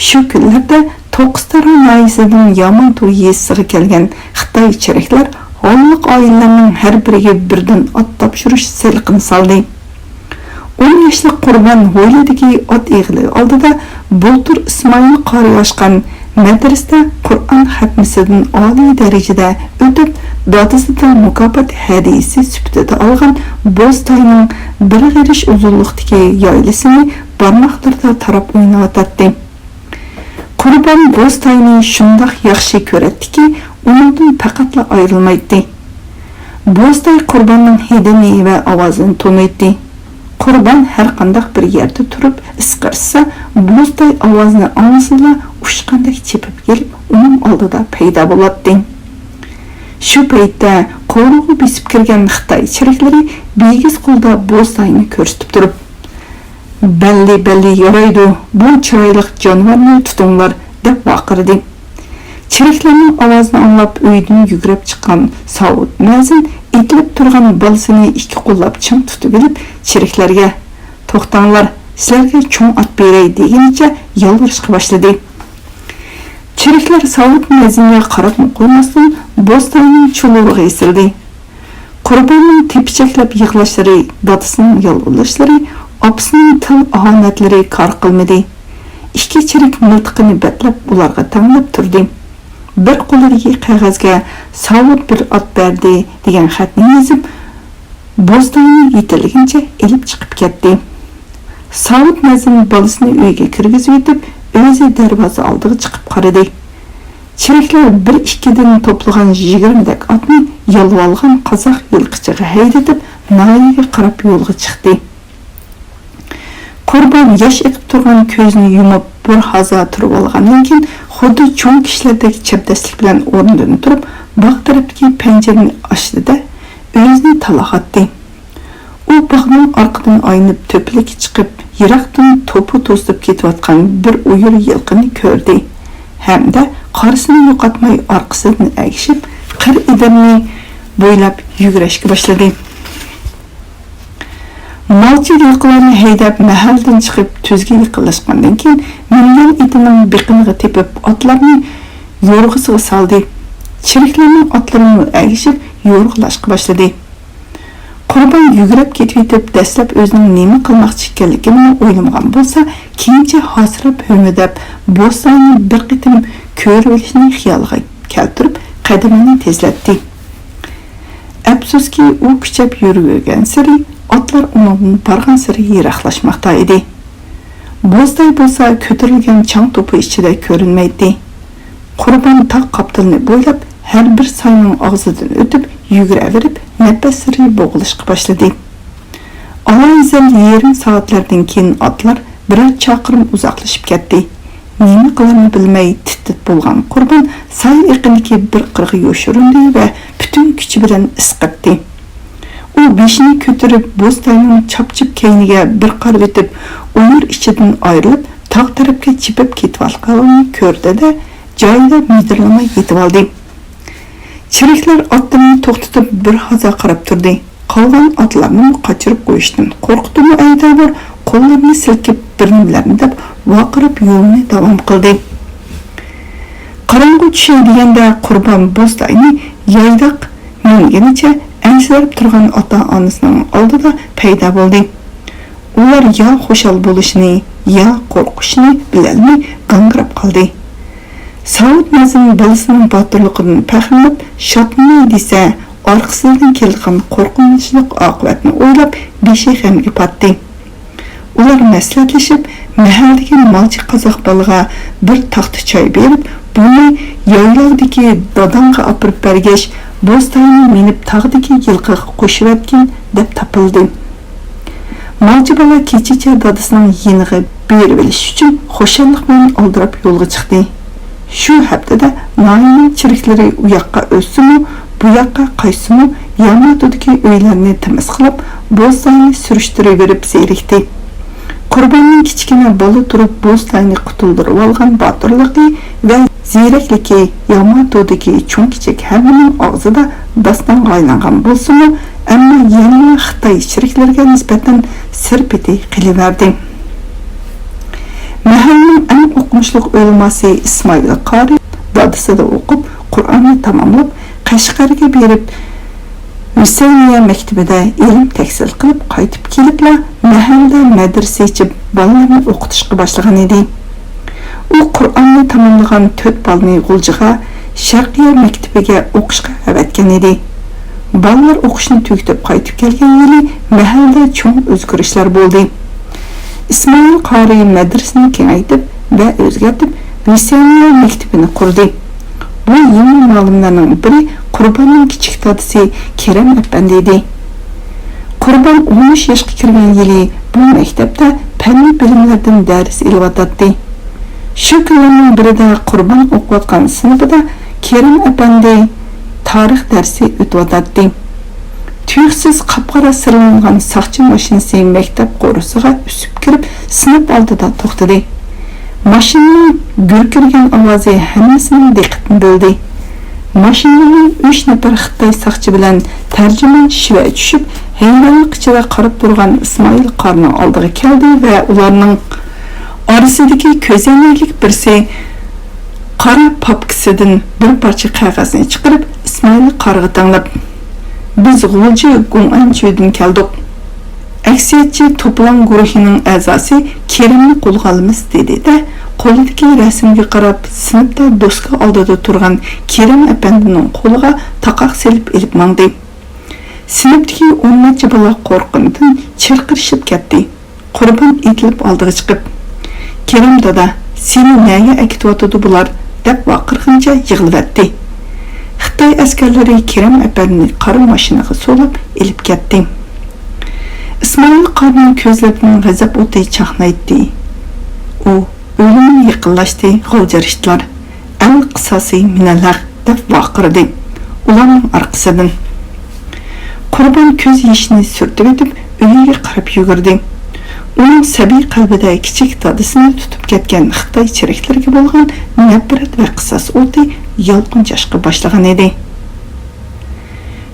شۇ كۈنلەردە توققۇزتارا ناھىيەسىدىن يامانتۇ يېزىسىغا كەلگەن خىتاي چېرىكلەر ھاللىق ئائىلىلەرنىڭ ھەر بىرىگە بىردىن ئات تاپشۇرۇش سېلىقىنى سالدى. ئون ياشلىق قۇربان ھويلىدىكى ئات ئېغىلى ئالدىدا بۇلتۇر ئىسمائىل قارى ئاچقان مەدرىسىدە قۇرئان خەتمىسىدىن ئالىي دەرىجىدە ئۆتۈپ، دادىسىدىن مۇكاپات ھەدىيىسى سۈپىتىدە ئالغان بوز تاينىڭ بىر غېرىش ئۇزۇنلۇقتىكى يايلىسىنى بارماقلىرىدا تاراپ ئويناۋاتاتتى. قۇربان بوز تاينى شۇنداق ياخشى كۆرەتتىكى، ئۇنىڭدىن پەقەتلا ئايرىلمايتتى. بوز تاي قۇرباننىڭ ھىدىنى ۋە ئاۋازىنى تونۇيتتى. قۇربان ھەر قانداق بىر يەردە تۇرۇپ ئىسقىرتسا، بوز تاي ئاۋازىنى ئاڭلىسىلا ئۇچقاندەك چېپىپ كېلىپ، ئۇنىڭ ئالدىدا پەيدا بولاتتى. شۇ پەيتتە قورۇغا بېسىپ كىرگەن خىتاي چېرىكلىرى بىگىز قولدا بوز تاينى كۆرسىتىپ تۇرۇپ، «بەللى، بەللى، يارايدۇ، بۇ چىرايلىق جانىۋارنى تۇتۇڭلار!» دەپ ۋارقىرىدى. چېرىكلەرنىڭ ئاۋازىنى ئاڭلاپ، ئۆيدىن يۈگۈرۈپ چىققان ساۋۇت مەزىن ئېتىلىپ تۇرغان بالىسىنى ئىككى قوللاپ چىڭ تۇتۇۋېلىپ، چېرىكلەرگە، «توختاڭلار، سىلەرگە چوڭ ئات بېرەي» دېگىنىچە يالۋۇرۇشقا باشلىدى. چېرىكلەر ساۋۇت مەزىنگە قاراپمۇ قويماستىن، بوستاننىڭ چۇلۇرىغا ئېسىلدى. قۇرباننىڭ تېپىچەكلەپ يىغلاشلىرى، دادىسىنىڭ يالۋۇرلاشلىرى، ئاپىسىنىڭ تىل ئاھانەتلىرى كار قىلمىدى. ئىككى چېرىك مىلتىقىنى بەتلەپ ئۇلارغا تەڭلەپ تۇردى. بىر قولىدىكى قەغەزگە «ساۋۇت بىر ئات بەردى» دېگەن خەتنى يېزىپ، بوستاننى يېتىلىگىنىچە ئېلىپ چىقىپ كەتتى. ساۋۇت مەزىن بالىسىنى ئۆيگە كىرگۈزۈۋېتىپ، ئۆزى دەرۋازا ئالدىغا چىقىپ قارىدى. چېرىكلەر بىر-ئىككىدىن توپلىغان يىگىرمىدەك ئاتنى يالۋالغان قازاق يىلقىچىغا ھەيدىتىپ، ناھىيەگە قاراپ يولغا چىقتى. قۇربان ياش ئېقىپ تۇرغان كۆزىنى يۇمۇپ، بىر ھازا تۇرۇۋالغاندىن كېيىن، خۇددى چوڭ كىشىلەردەك چەبدەسلىك بىلەن ئورنىدىن تۇرۇپ، باغ تەرەپتىكى پەنجىرىنى ئاچتى-دە، ئۆزىنى تالاغاتتى. ئۇ باغنىڭ ئارقىدىن ئايلىنىپ، تۆپىلىككە چىقىپ، يىراقتىن توپا توزۇپ كېتىۋاتقان بىر ئۇيۇر يىلقىنى كۆردى ھەمدە قارىسىنى يوقاتماي، ئارقىسىدىن ئەگىشىپ، قىر ئېدىرنى بويلاپ يۈگۈرۈشكە باشلىدى. مالچى يىلقىلارنى ھەيدەپ، مەھەللىدىن چىقىپ، تۈزگە يېقىنلاشقاندىن كېيىن، مىنگەن ئېتىنىڭ بېقىنىغا تېپىپ، ئاتلارنى يورغىسىغا سالدى. چېرىكلەرنىڭ ئاتلىرىمۇ ئەگىشىپ، يورغىلاشقا باشلىدى. قۇربان يۈگۈرۈپ كېتىۋېتىپ، دەسلەپ ئۆزىنىڭ نېمە قىلماقچى ئىكەنلىكىنىمۇ ئويلىمىغان بولسا، كېيىنچە ھاسىراپ، ھۆمۈدەپ، بوستاننى بىر قېتىم كۆرۈۋېلىشنى خىيالىغا كەلتۈرۈپ، قەدىمىنى تېزلەتتى. ئەپسۇسكى، ئۇ كۈچەپ يۈرۈۋەرگەنسېرى، ئاتلار ئۇنىڭدىن بارغانسېرى يىراقلاشماقتا ئىدى. بوزداي بولسا كۆتۈرۈلگەن چاڭ توپا ئىچىدە كۆرۈنمەيتتى. قۇربان تاغ قاپتىلىنى بويلاپ، ھەر بىر ساينىڭ ئاغزىدىن ئۆتۈپ، يۈگۈرۈۋېرىپ، نەپەسلىرى بوغۇلۇشقا باشلىدى. ئالايىزەل يېرىم سائەتلەردىن كېيىن ئاتلار بىرەر چاقىرىم ئۇزاقلىشىپ كەتتى. نېمە قىلارنى بىلمەي تىت-تىت بولغان قۇربان سايە ئېقىنىدىكى بىر قىرغا يوشۇرۇندى ۋە پۈتۈن كۈچى بىلەن ئىسقىرتتى. ئۇ بېشىنى كۆتۈرۈپ، بوزتاينىڭ چاپچىپ كەينىگە بىر قارىۋېتىپ، ئۇيۇر ئىچىدىن ئايرىلىپ، تاغ تەرەپكە چېپىپ كېتىۋاتقانلىقىنى كۆردى-دە، جايىدا مىدىرلىماي يېتىۋالدى. چېرىكلەر ئاتلىرىنى توختىتىپ، بىر ھازا قاراپ تۇردى. قالغان ئاتلارنىمۇ قاچۇرۇپ قويۇشتىن قورقۇپمۇ ئەيدەۋۇر، قوللىرىنى سىلكىپ، بىر نېمىلەرنى دەپ ۋارقىراپ يولىنى داۋام قىلدى. قاراڭغۇ چۈشەي دېگەندە، قۇربان بوزتاينى يايداق مىنگىنىچە ئەنسىرەپ تۇرغان ئاتا-ئانىسىنىڭ ئالدىدا پەيدا بولدى. ئۇلار يا خۇشال بولۇشىنى، يا قورقۇشىنى بىلەلمەي گاڭگىراپ قالدى. ساۋۇت مەزىن بالىسىنىڭ باتۇرلۇقىدىن پەخىرلىنىپ، شادلىناي دېسە، ئارقىسىدىن كېلىدىغان قورقۇنچلۇق ئاقىۋەتنى ئويلاپ، بېشى غەمگە پاتتى. ئۇلار مەسلىھەتلىشىپ، مەھەللىدىكى مالچى قازاق بالىغا بىر تاختا چاي بېرىپ، بۇنى يايلاقتىكى داداڭغا ئاپىرىپ بەرگەچ، بوزتاينى مىنىپ تاغدىكى يىلقىغا قوشۇۋەتكىن، دەپ تاپىلىدۇ. مالچى بالا كېچىچە دادىسىنىڭ يېنىغا بېرىۋېلىش ئۈچۈن خۇشاللىق بىلەن ئالدىراپ يولغا چىقتى. شۇ ھەپتىدە ناھىيەنىڭ چېرىكلىرى ئۇ ياققا ئۆتسىمۇ، بۇ ياققا قايتسىمۇ، ياماتودىكى ئۆيلەرنى تىمىسقىلاپ، بوزتاينى سۈرۈشتۈرۈۋېرىپ زېرىكتى. قۇرباننىڭ كىچىككىنە بالا تۇرۇپ بوزتاينى قۇتۇلدۇرۇۋالغان باتۇرلۇقى ۋە زېرەكلىكى ياماتودىكى چوڭ-كىچىك ھەممىنىڭ ئاغزىدا داستانغا ئايلانغان بولسىمۇ، ئەمما يەنىلا خىتاي چېرىكلىرىگە نىسبەتەن سىر پېتى قېلىۋەردى. مەھەللىنىڭ ئەڭ ئوقۇمۇشلۇق ئۆلىماسى ئىسمائىل قارى دادىسىدا ئوقۇپ، قۇرئاننى تاماملاپ، قەشقەرگە بېرىپ، ھۈسەينىيە مەكتىپىدە ئىلىم تەھسىل قىلىپ قايتىپ كېلىپلا، مەھەللىدە مەدرىسە ئېچىپ، بالىلارنى ئوقۇتۇشقا باشلىغان ئىدى. ئۇ قۇرئاننى تاماملىغان تۆت بالىنى غۇلجىغا، شەرقىيە مەكتىپىگە ئوقۇشقا ئەۋەتكەن ئىدى. بالىلار ئوقۇشنى تۈگىتىپ قايتىپ كەلگەن يىلى مەھەللىدە چوڭ ئۆزگىرىشلەر بولدى. ئىسمائىل قارىي مەدرىسىنى كېڭەيتىپ ۋە ئۆزگەرتىپ، ھۈسەينىيە مەكتىپىنى قۇردى. بۇ يېڭى مۇئەللىملەرنىڭ بىرى قۇرباننىڭ كىچىك دادىسى كېرەم ئەپەندى ئىدى. قۇربان ئون ئۈچ ياشقا كىرگەن يىلى بۇ مەكتەپتە پەننىي بىلىملەردىن دەرس ئېلىۋاتاتتى. شۇ كۈنلەرنىڭ بىرىدە قۇربان ئوقۇۋاتقان سىنىپىدا كېرەم ئەپەندى تارىخ دەرسى ئۆتۈۋاتاتتى. تۇيۇقسىز قاپقارا سىرلانغان ساقچى ماشىنىسى مەكتەپ قورۇسىغا ئۈسۈپ كىرىپ، سىنىپ ئالدىدا توختىدى. ماشىنىنىڭ گۈركىرىگەن ئاۋازى ھەممىسىنىڭ دىققىتىنى بۆلدى. ماشىنىدىن ئۈچ نەپەر خىتاي ساقچى بىلەن تەرجىمان شىۋە چۈشۈپ، ھەيرانلىق ئىچىدە قاراپ تۇرغان ئىسمائىل قارىنىڭ ئالدىغا كەلدى ۋە ئۇلارنىڭ ئارىسىدىكى كۆزەينەكلىك بىرسى قارا پاپكىسىدىن بىر پارچە قەغەزنى چىقىرىپ، ئىسمائىل قارىغا تەڭلەپ، «بىز غۇلجى گۇڭئەنچۈدىن كەلدۇق. ئەكسىيەتچى توپىلاڭ گۇرۇھىنىڭ ئەزاسى كېرەمنى قولغا ئالىمىز» دېدى-دە، قولىدىكى رەسىمگە قاراپ، سىنىپتا دوسكا ئالدىدا تۇرغان كېرەم ئەپەندىنىڭ قولىغا تاقاق سېلىپ ئېلىپ ماڭدى. سىنىپتىكى ئون نەچچە بالا قورققىنىدىن چىرقىرىشىپ كەتتى. قۇربان ئېتىلىپ ئالدىغا چىقىپ، «كېرەم دادا، سېنى نەگە ئەكېتىۋاتىدۇ بۇلار؟» دەپ ۋارقىرىغىنىچە يىغلىۋەتتى. خىتاي ئەسكەرلىرى كېرەم ئەپەندىنى قارا ماشىنىغا سولاپ ئېلىپ كەتتى. ئىسمائىل قارىنىڭ كۆزلىرىدىن غەزەپ ئوتى چاقنايتتى. ئۇ، «ئۆلۈمۈم يېقىنلاشتى، غالجىرىشتىلار. ئەل قىساسى مىنەلھەق» دەپ ۋارقىرىدى ئۇلارنىڭ ئارقىسىدىن. قۇربان كۆز يېشىنى سۈرتۈۋېتىپ، ئۆيىگە قاراپ يۈگۈردى. ئۇنىڭ سەبىي قەلبىدە كىچىك دادىسىنى تۇتۇپ كەتكەن خىتاي چېرىكلىرىگە بولغان نەپرەت ۋە قىساس ئوتى يالقۇن چاچقا باشلىغان ئىدى.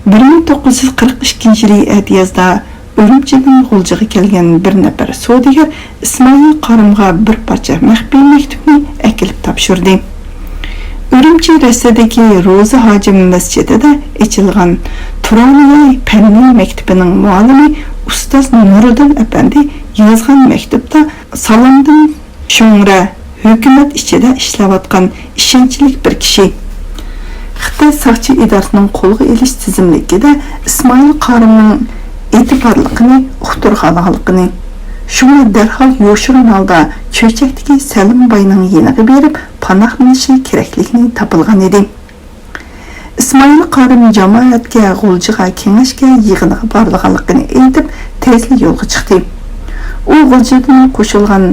بىر مىڭ توققۇز يۈز قىرىق ئىككىنچى يىلى ئەتىيازدا ئۈرۈمچىدىن غۇلجىغا كەلگەن بىر نەپەر سودىگەر ئىسمائىل قارىمغا بىر پارچە مەخپىي مەكتۇپنى ئەكېلىپ تاپشۇردى. ئۈرۈمچى رەستىدىكى روزا ھاجىم مەسچىتىدە ئېچىلغان تۇرانىياي پەننىي مەكتىپىنىڭ مۇئەللىمى ئۇستاز نۇرىدىن ئەپەندى يازغان مەكتۇپتا، سالامدىن چۈڭرە، ھۆكۈمەت ئىچىدە ئىشلەۋاتقان ئىشەنچلىك بىر كىشى. خىتاي ساقچى ئىدارىسىنىڭ قولغا ئېلىش تىزىملىكىدە ئىسمائىل قارىمنىڭ ئېتى بارلىقىنى ئۇقتۇرغانلىقىنى، شۇڭا دەرھال يوشۇرۇن ھالدا چۆچەكتىكى سەلىم باينىڭ يېنىغا بېرىپ پاناھلىنىشى كېرەكلىكىنى تاپىلغان ئىدى. ئىسمائىل قارىم جامائەتكە غۇلجىغا كېڭەشكە يىغىنغا بارىدىغانلىقىنى ئېيتىپ، تېزلا يولغا چىقتى. ئۇ غۇلجىدىن قوشۇلغان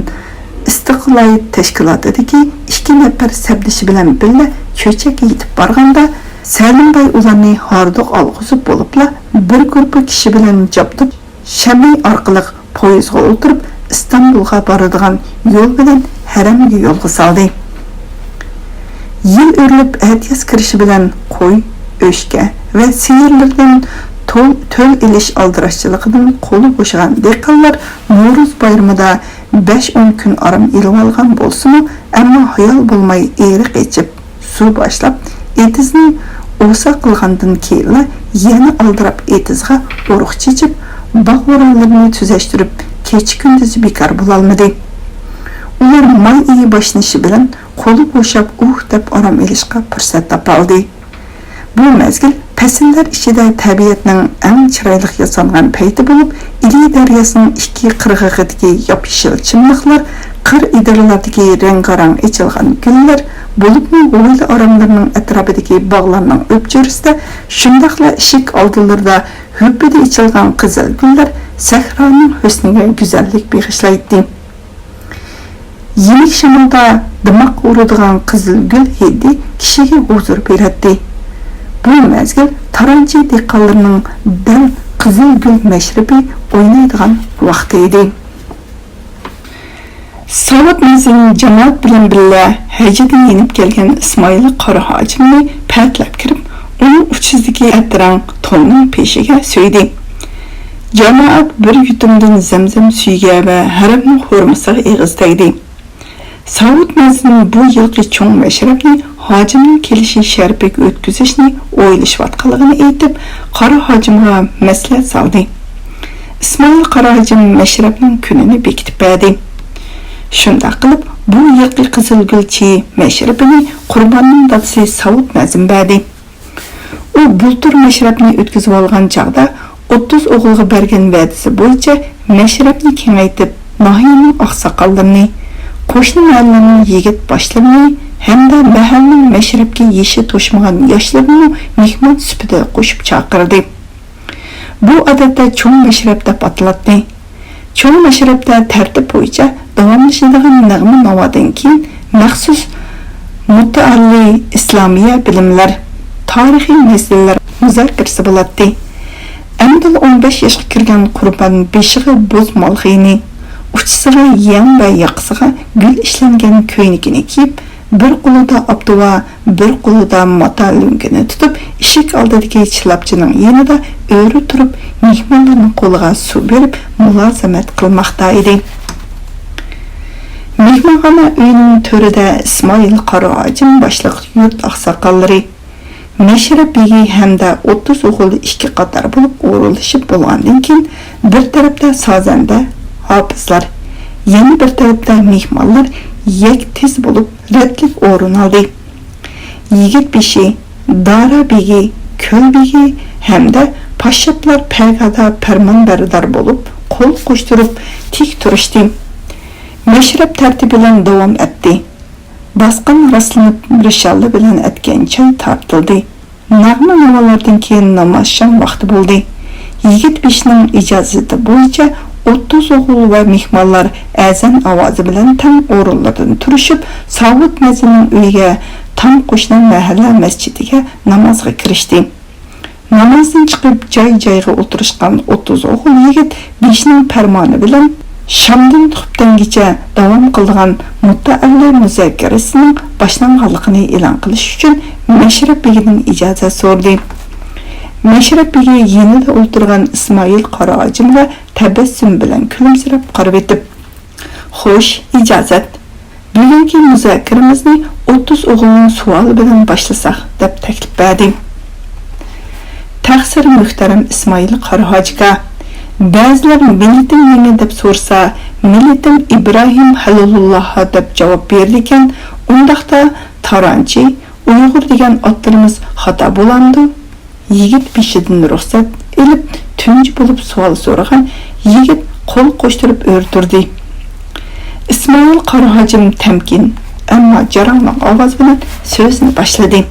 ئىستىقلايىت تەشكىلاتىدىكى ئىككى نەپەر سەپدىشى بىلەن بىللە چۆچەككە يېتىپ بارغاندا، سەلىم باي ئۇلارنى ھاردۇق ئالغۇزۇپ بولۇپلا، بىر گۇرۇپپا كىشى بىلەن جابدۇپ، شەمەي ئارقىلىق پويىزغا ئولتۇرۇپ، ئىستانبۇلغا بارىدىغان يول بىلەن ھەرەمگە يولغا سالدى. يىل ئۆرۈلۈپ ئەتىياز كىرىشى بىلەن قوي، ئۆچكە ۋە سىيىرلىرىدىن تول-، تۆل ئېلىش ئالدىراشچىلىقىدىن قولى بوشىغان دېھقانلار نورۇز بايرىمىدا بەش-ئون كۈن ئارام ئېلىۋالغان بولسىمۇ، ئەمما ھايال بولماي ئېرىق ئېچىپ، سۇ باشلاپ، ئېتىزنى ئوسا قىلغاندىن كېيىنلا يەنە ئالدىراپ ئېتىزغا ئۇرۇق چېچىپ، باغ-ئورۇنلىرىنى تۈزەشتۈرۈپ، كېچە-كۈندۈز بىكار بولالمىدى. ئۇلار ماي ئېيى باشلىنىشى بىلەن قولى بوشاپ، ئۇھ دەپ ئارام ئېلىشقا پۇرسەت تاپالدى. بۇ مەزگىل پەسىللەر ئىچىدە تەبىئەتنىڭ ئەڭ چىرايلىق ياسانغان پەيتى بولۇپ، ئىلى دەرياسىنىڭ ئىككى قىرغىقىدىكى ياپيېشىل چىملىقلار، قىر ئېدىرلاردىكى رەڭگارەڭ ئېچىلغان گۈللەر، بولۇپمۇ ھويلا ئاراملىرىنىڭ ئەتراپىدىكى باغلارنىڭ ئۆپچۆرىسىدە، شۇنداقلا ئىشىك ئالدىلىرىدا ھۈپپىدە ئېچىلغان قىزىل گۈللەر سەھرانىڭ ھۆسنىگە گۈزەللىك بېغىشلايتتى. يېنىك شامالدا دىماققا ئۇرىدىغان قىزىل گۈل ھىدى كىشىگە ھۇزۇر بېرەتتى. بۇ مەزگىل تارانچى دېھقانلىرىنىڭ دەل قىزىل گۈل مەشرىپى ئوينايدىغان ۋاقتى ئىدى. ساۋۇت مەزىن جامائەت بىلەن بىللە ھەجدىن يېنىپ كەلگەن ئىسمائىل قارا ھاجىمنى پەتىلەپ كىرىپ، ئۇنىڭ ئۇچىسىدىكى ئەتىرەڭ توننىڭ پېشىگە سۆيدى. جامائەت بىر يۇتۇمدىن زەمزەم سۈيىگە ۋە ھەرەمنىڭ خورمىسىغا ئېغىز تەگدى. ساۋۇت مەزىن بۇ يىلقى چوڭ مەشرەپنى ھاجىمنىڭ كېلىشى شەرىپىگە ئۆتكۈزۈشنى ئويلىشىۋاتقانلىقىنى ئېيتىپ، قارا ھاجىمغا مەسلىھەت سالدى. ئىسمائىل قارا ھاجىم مەشرەپنىڭ كۈنىنى بېكىتىپ بەردى. شۇنداق قىلىپ، بۇ يىلقى قىزىلگۈل چېيى مەشرىپىنى قۇرباننىڭ دادىسى ساۋۇت مەزىن بەردى. ئۇ بۇلتۇر مەشرەپنى ئۆتكۈزۈۋالغان چاغدا، ئوتتۇز ئوغۇلغا بەرگەن ۋەدىسى بويىچە مەشرەپنى كېڭەيتىپ، ناھىيەنىڭ ئاقساقاللىرىنى، قوشنا مەھەللىنىڭ يىگىت باشلىرىنى ھەمدە مەھەللىنىڭ مەشرەپكە يېشى توشمىغان ياشلىرىنىمۇ مېھمان سۈپىتىدە قوشۇپ چاقىردى. بۇ ئادەتتە چوڭ مەشرەپ دەپ ئاتىلاتتى. چوڭ مەشرەپتە تەرتىپ بويىچە داۋاملىشىدىغان نەغمە ناۋادىن كېيىن مەخسۇس مۇتەئەللى ئىسلامىيە بىلىملەر، تارىخىي مەسىلىلەر مۇزاكىرىسى بولاتتى. ئەمما ئون بەش ياشقا كىرگەن قۇربان بېشىغا بوز مالخىنى، ئۇچىسىغا يەڭ ۋە ياقىسىغا گۈل ئىشلەنگەن كۆينىكىنى كىيىپ، بىر قولىدا ئاپتۇۋا، بىر قولىدا ماتا لۆڭگىنى تۇتۇپ، ئىشىك ئالدىدىكى چىلاپچىنىڭ يېنىدا ئۆرە تۇرۇپ، مېھمانلارنىڭ قولىغا سۇ بېرىپ، مۇلازىمەت قىلماقتا ئىدى. مېھمانخانا ئۆيىنىڭ تۆرىدە ئىسمائىل قارا ھاجىم باشلىق يۇرت ئاقساقاللىرى، مەشرەپ بېگى ھەمدە ئوتتۇز ئوغۇل ئىككى قاتار بولۇپ ئورۇنلىشىپ بولغاندىن كېيىن، بىر تەرەپتە سازەندە، ھاپىزلار، يەنە بىر تەرەپتە مېھمانلار يەكتىز بولۇپ رەتلىك ئورۇن ئالدى. يىگىت بېشى، دارا بېگى، كۆل بېگى ھەمدە پاششاپلار پەرگادا پەرمانبەردار بولۇپ، قول قوشتۇرۇپ تىك تۇرۇشتى. مەشرەپ تەرتىپ بىلەن داۋام ئەتتى. باسقان راسلىنىپ، رىشالە بىلەن ئەتكەن چاي تارتىلدى. نەغمە-ناۋالاردىن كېيىن ناماز شام ۋاقتى بولدى. يىگىت بېشىنىڭ ئىجازىتى بويىچە ئوتتۇز ئوغۇل ۋە مېھمانلار ئەزان ئاۋازى بىلەن تەڭ ئورۇنلىرىدىن تۇرۇشۇپ، ساۋۇت مەزىننىڭ ئۆيىگە تام قوشنا مەھەللە مەسچىتىگە نامازغا كىرىشتى. نامازدىن چىقىپ، جاي-جايغا ئولتۇرۇشقان ئوتتۇز ئوغۇل يىگىت بېشىنىڭ پەرمانى بىلەن شامدىن خۇپتەنگىچە داۋام قىلىدىغان مۇتەئەللى مۇزاكىرىسىنىڭ باشلانغانلىقىنى ئېلان قىلىش ئۈچۈن مەشرەپ بېگىدىن ئىجازەت سورىدى. مەشرەپ بېگى يېنىدا ئولتۇرغان ئىسمائىل قارا ھاجىمغا تەبەسسۇم بىلەن كۈلۈمسىرەپ قارىۋېتىپ، «خوش، ئىجازەت. بۈگۈنكى مۇزاكىرىمىزنى ئوتتۇز ئوغۇلنىڭ سوئالى بىلەن باشلىساق» دەپ تەكلىپ بەردى. تەقسىر، مۆھتەرەم ئىسمائىل قارا ھاجىكا. بەزىلەر مىللىتىڭ نېمە دەپ سورىسا، مىللىتىم ئىبراھىم خەلىلۇللاھ دەپ جاۋاب بېرىدىكەن. ئۇنداقتا تارانچى، ئۇيغۇر دېگەن ئاتلىرىمىز خاتا بولامدۇ؟ يىگىت بېشىدىن رۇخسەت ئېلىپ، تۇنجى بولۇپ سوئال سورىغان يىگىت قول قوشتۇرۇپ ئۆرە تۇردى. ئىسمائىل قارا ھاجىم تەمكىن، ئەمما جاراڭلىق ئاۋاز بىلەن سۆزىنى باشلىدى.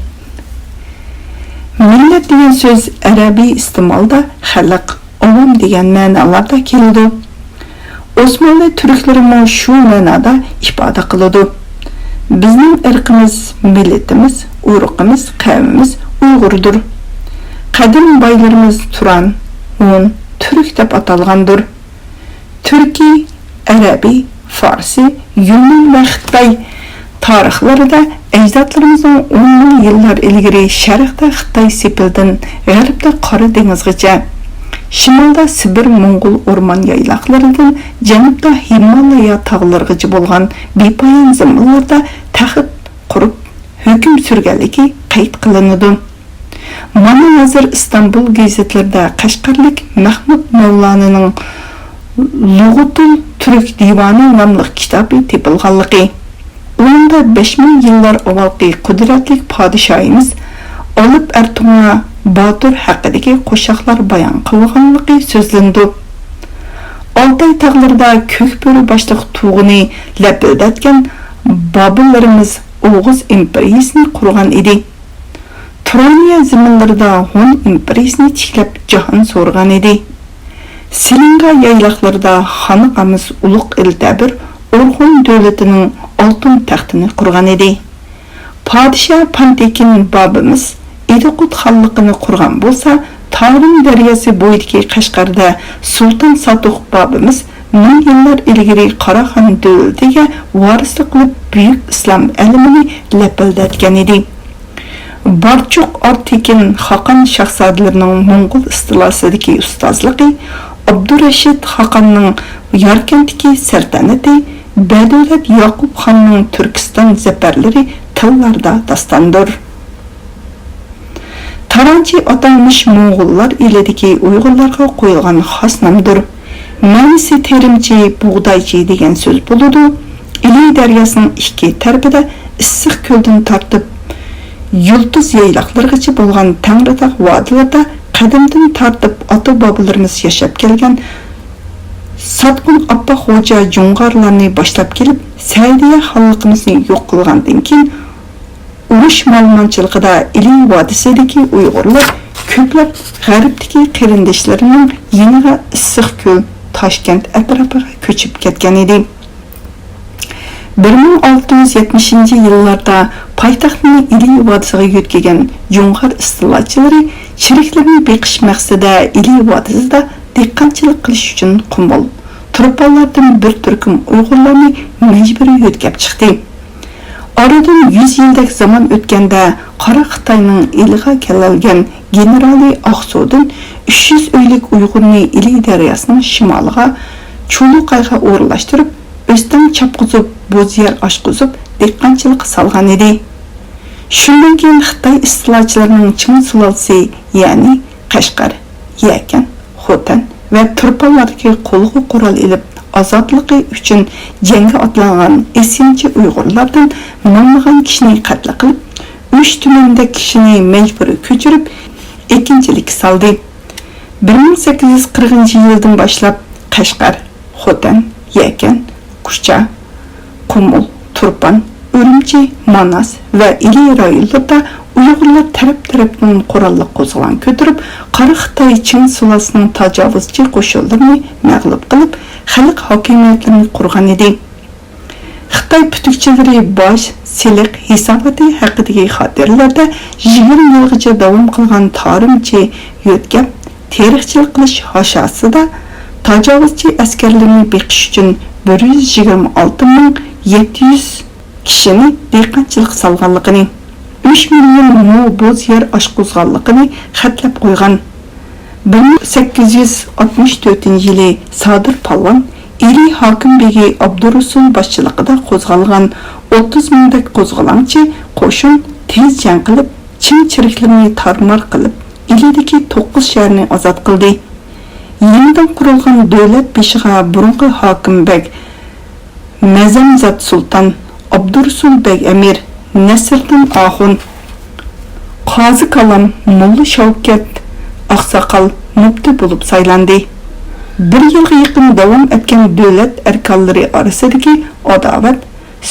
مىللەت دېگەن سۆز ئەرەبىي ئىستېمالدا خەلق، ئاۋام دېگەن مەنىلەردە كېلىدۇ. ئوسمانلى تۈركلىرىمۇ شۇ مەنادا ئىپادە قىلىدۇ. بىزنىڭ ئىرقىمىز، مىللىتىمىز، ئۇرۇقىمىز، قەۋمىمىز ئۇيغۇردۇر. قەدىم بايلىرىمىز تۇران، ھون، تۈرك دەپ ئاتالغاندۇر. تۈركىي، ئەرەبىي، فارسى، يۇنان ۋە خىتاي تارىخلىرىدا ئەجدادلىرىمىزنىڭ ئون مىڭ يىللار ئىلگىرى شەرقتە خىتاي سېپىلىدىن غەربتە قارا دېڭىزغىچە، شىمالدا سىبىر موڭغۇل ئورمان يايلاقلىرىدىن جەنۇبتا ھىمالايا تاغلىرىغىچە بولغان بىپايان زېمىنلاردا تەخت قۇرۇپ ھۆكۈم سۈرگەنلىكى قەيت قىلىنىدۇ. مانا ھازىر ئىستانبۇل گېزىتلىرىدە قەشقەرلىك مەھمۇد مەۋلانىنىڭ لۇغۇتۇل تۈرك دىۋانى ناملىق كىتابى تېپىلغانلىقى، ئۇنىڭدا بەش مىڭ يىللار ئاۋۋالقى قۇدرەتلىك پادىشاھىمىز ئالىپ ئەرتۇڭا باتۇر ھەققىدىكى قوشاقلار بايان قىلغانلىقى سۆزلىنىدۇ. ئالتاي تاغلىرىدا كۆك بۆرە باشلىق تۇغىنى لەپىلدەتكەن بابىلىرىمىز ئوغۇز ئىمپېرىيىسىنى قۇرغان ئىدى. تۇرانىيە زېمىنلىرىدا ھون ئىمپېرىيىسىنى تىكلەپ جاھان سورىغان ئىدى. سىلىنگا يايلاقلىرىدا خانىقامىز ئۇلۇغ ئىلتەبىر ئورخۇن دۆلىتىنىڭ ئالتۇن تەختىنى قۇرغان ئىدى. پادىشاھ پانتېكىن بابىمىز ئىدىقۇت خانلىقىنى قۇرغان بولسا، تارىم دەرياسى بويىدىكى قەشقەردە سۇلتان ساتۇق بابىمىز مىڭ يىللار ئىلگىرى قاراخان دۆلىتىگە ۋارىسلىق قىلىپ، بۈيۈك ئىسلام ئەلىمىنى لەپىلدەتكەن ئىدى. بارچۇق ئارتېكىن خاقان شاھزادىلىرىنىڭ موڭغۇل ئىستىلاسىدىكى ئۇستازلىقى، ئابدۇرەشىد خاقاننىڭ ياركەنتتىكى سەلتەنىتى، بەدۆلەت ياقۇپ خاننىڭ تۈركىستان زەپەرلىرى تىللاردا داستاندۇر. تارانچى ئاتالمىش موڭغۇللار ئېلىدىكى ئۇيغۇرلارغا قويۇلغان خاس نامدۇر. مەنىسى تېرىمچى، بۇغدايچى دېگەن سۆز بولىدۇ. ئىلى دەرياسىنىڭ ئىككى تەرىپىدە ئىسسىق كۆلدىن تارتىپ يۇلتۇز يايلاقلىرىغىچە بولغان تەڭرىتاغ ۋادىلىرىدا قەدىمدىن تارتىپ ئاتا-بابىلىرىمىز ياشاپ كەلگەن ساتقۇن ئاپپاق خوجا جۇڭغارلارنى باشلاپ كېلىپ، سەئدىيە خانلىقىمىزنى يوق قىلغاندىن كېيىن، ئۇرۇش مالىمانچىلىقىدا ئىلى ۋادىسىدىكى ئۇيغۇرلار كۆپلەپ غەربتىكى قېرىنداشلىرىنىڭ يېنىغا ئىسسىق كۆل، تاشكەنت ئەتراپىغا كۆچۈپ كەتكەن ئىدى. بىر مىڭ ئالتە يۈز يەتمىشىنچى يىللاردا پايتەختنى ئىلى ۋادىسىغا يۆتكىگەن جۇڭغار ئىستىلاچىلىرى چېرىكلىرىنى بېقىش مەقسىتىدە ئىلى ۋادىسىدا دېھقانچىلىق قىلىش ئۈچۈن قۇمۇل، تۇرپانلاردىن بىر تۈركۈم ئۇيغۇرلارنى مەجبۇرىي يۆتكەپ چىقتى. ئارىدىن يۈز يىلدەك زامان ئۆتكەندە، قارا خىتاينىڭ ئىلىغا كېلىۋالغان گېنېرالى ئاقسۇدىن ئۈچ يۈز ئۆيلۈك ئۇيغۇرنى ئىلى دەرياسىنىڭ شىمالىغا چۇلۇقايغا ئورۇنلاشتۇرۇپ، ئۆستەڭ چاپقۇزۇپ، بوز يەر ئاچقۇزۇپ، دېھقانچىلىققا سالغان ئىدى. شۇندىن كېيىن خىتاي ئىستىلاچىلىرىنىڭ چىڭ سۇلالىسى، يەنى قەشقەر، يەكەن، خوتەن ۋە تۇرپانلاردىكى قولغا قورال ئېلىپ، ئازادلىقى ئۈچۈن جەڭگە ئاتلانغان ئىسيانچى ئۇيغۇرلاردىن مىڭلىغان كىشىنى قەتل قىلىپ، ئۈچ تۈمەندەك كىشىنى مەجبۇرىي كۆچۈرۈپ، ئېكىنچىلىككە سالدى. بىر مىڭ سەككىز يۈز قىرىقىنچى يىلدىن باشلاپ قەشقەر، خوتەن، يەكەن، كۇچا، قۇمۇل، تۇرپان، ئۈرۈمچى، ماناس ۋە ئىلى رايونلىرىدا ئۇيغۇرلار تەرەپ-تەرەپتىن قوراللىق قوزغىلاڭ كۆتۈرۈپ، قارا خىتاي چىڭ سۇلالىسىنىڭ تاجاۋۇزچى قوشۇنلىرىنى مەغلۇپ قىلىپ، خەلق ھاكىمىيەتلىرىنى قۇرغان ئىدى. خىتاي پۈتۈكچىلىرى باج، سېلىق ھېساباتى ھەققىدىكى خاتىرىلەردە يىگىرمە يىلغىچە داۋام قىلغان تارىمچى يۆتكەپ، تېرىقچىلىق قىلىش ھاشاسىدا تاجاۋۇزچى ئەسكەرلىرىنى بېقىش ئۈچۈن بىر يۈز يىگىرمە ئالتە مىڭ يەتتە يۈز كىشىنى دېھقانچىلىققا سالغانلىقىنى، ئۈچ مىليون مو بوز يەر ئاچقۇزغانلىقىنى خەتلەپ قويغان. بىر مىڭ سەككىز يۈز ئاتمىش تۆتىنچى يىلى سادىر پالۋان ئىلى ھاكىم بېگى ئابدۇرۇسۇل باشچىلىقىدا قوزغالغان ئوتتۇز مىڭدەك قوزغىلاڭچى قوشۇن تېز جەڭ قىلىپ، چىڭ چېرىكلىرىنى تارمار قىلىپ، ئىلىدىكى توققۇز شەھەرنى ئازاد قىلدى. يېڭىدىن قۇرۇلغان دۆلەت بېشىغا بۇرۇنقى ھاكىم بەگ مەزەمزات سۇلتان، ئابدۇرۇسۇل بەگ ئەمىر، نەسىردىن ئاخۇن، قازى كالام، موللا شەۋكەت ئاقساقال مۇپتى بولۇپ سايلاندى. بىر يىلغا يېقىن داۋام ئەتكەن دۆلەت ئەركانلىرى ئارىسىدىكى ئاداۋەت،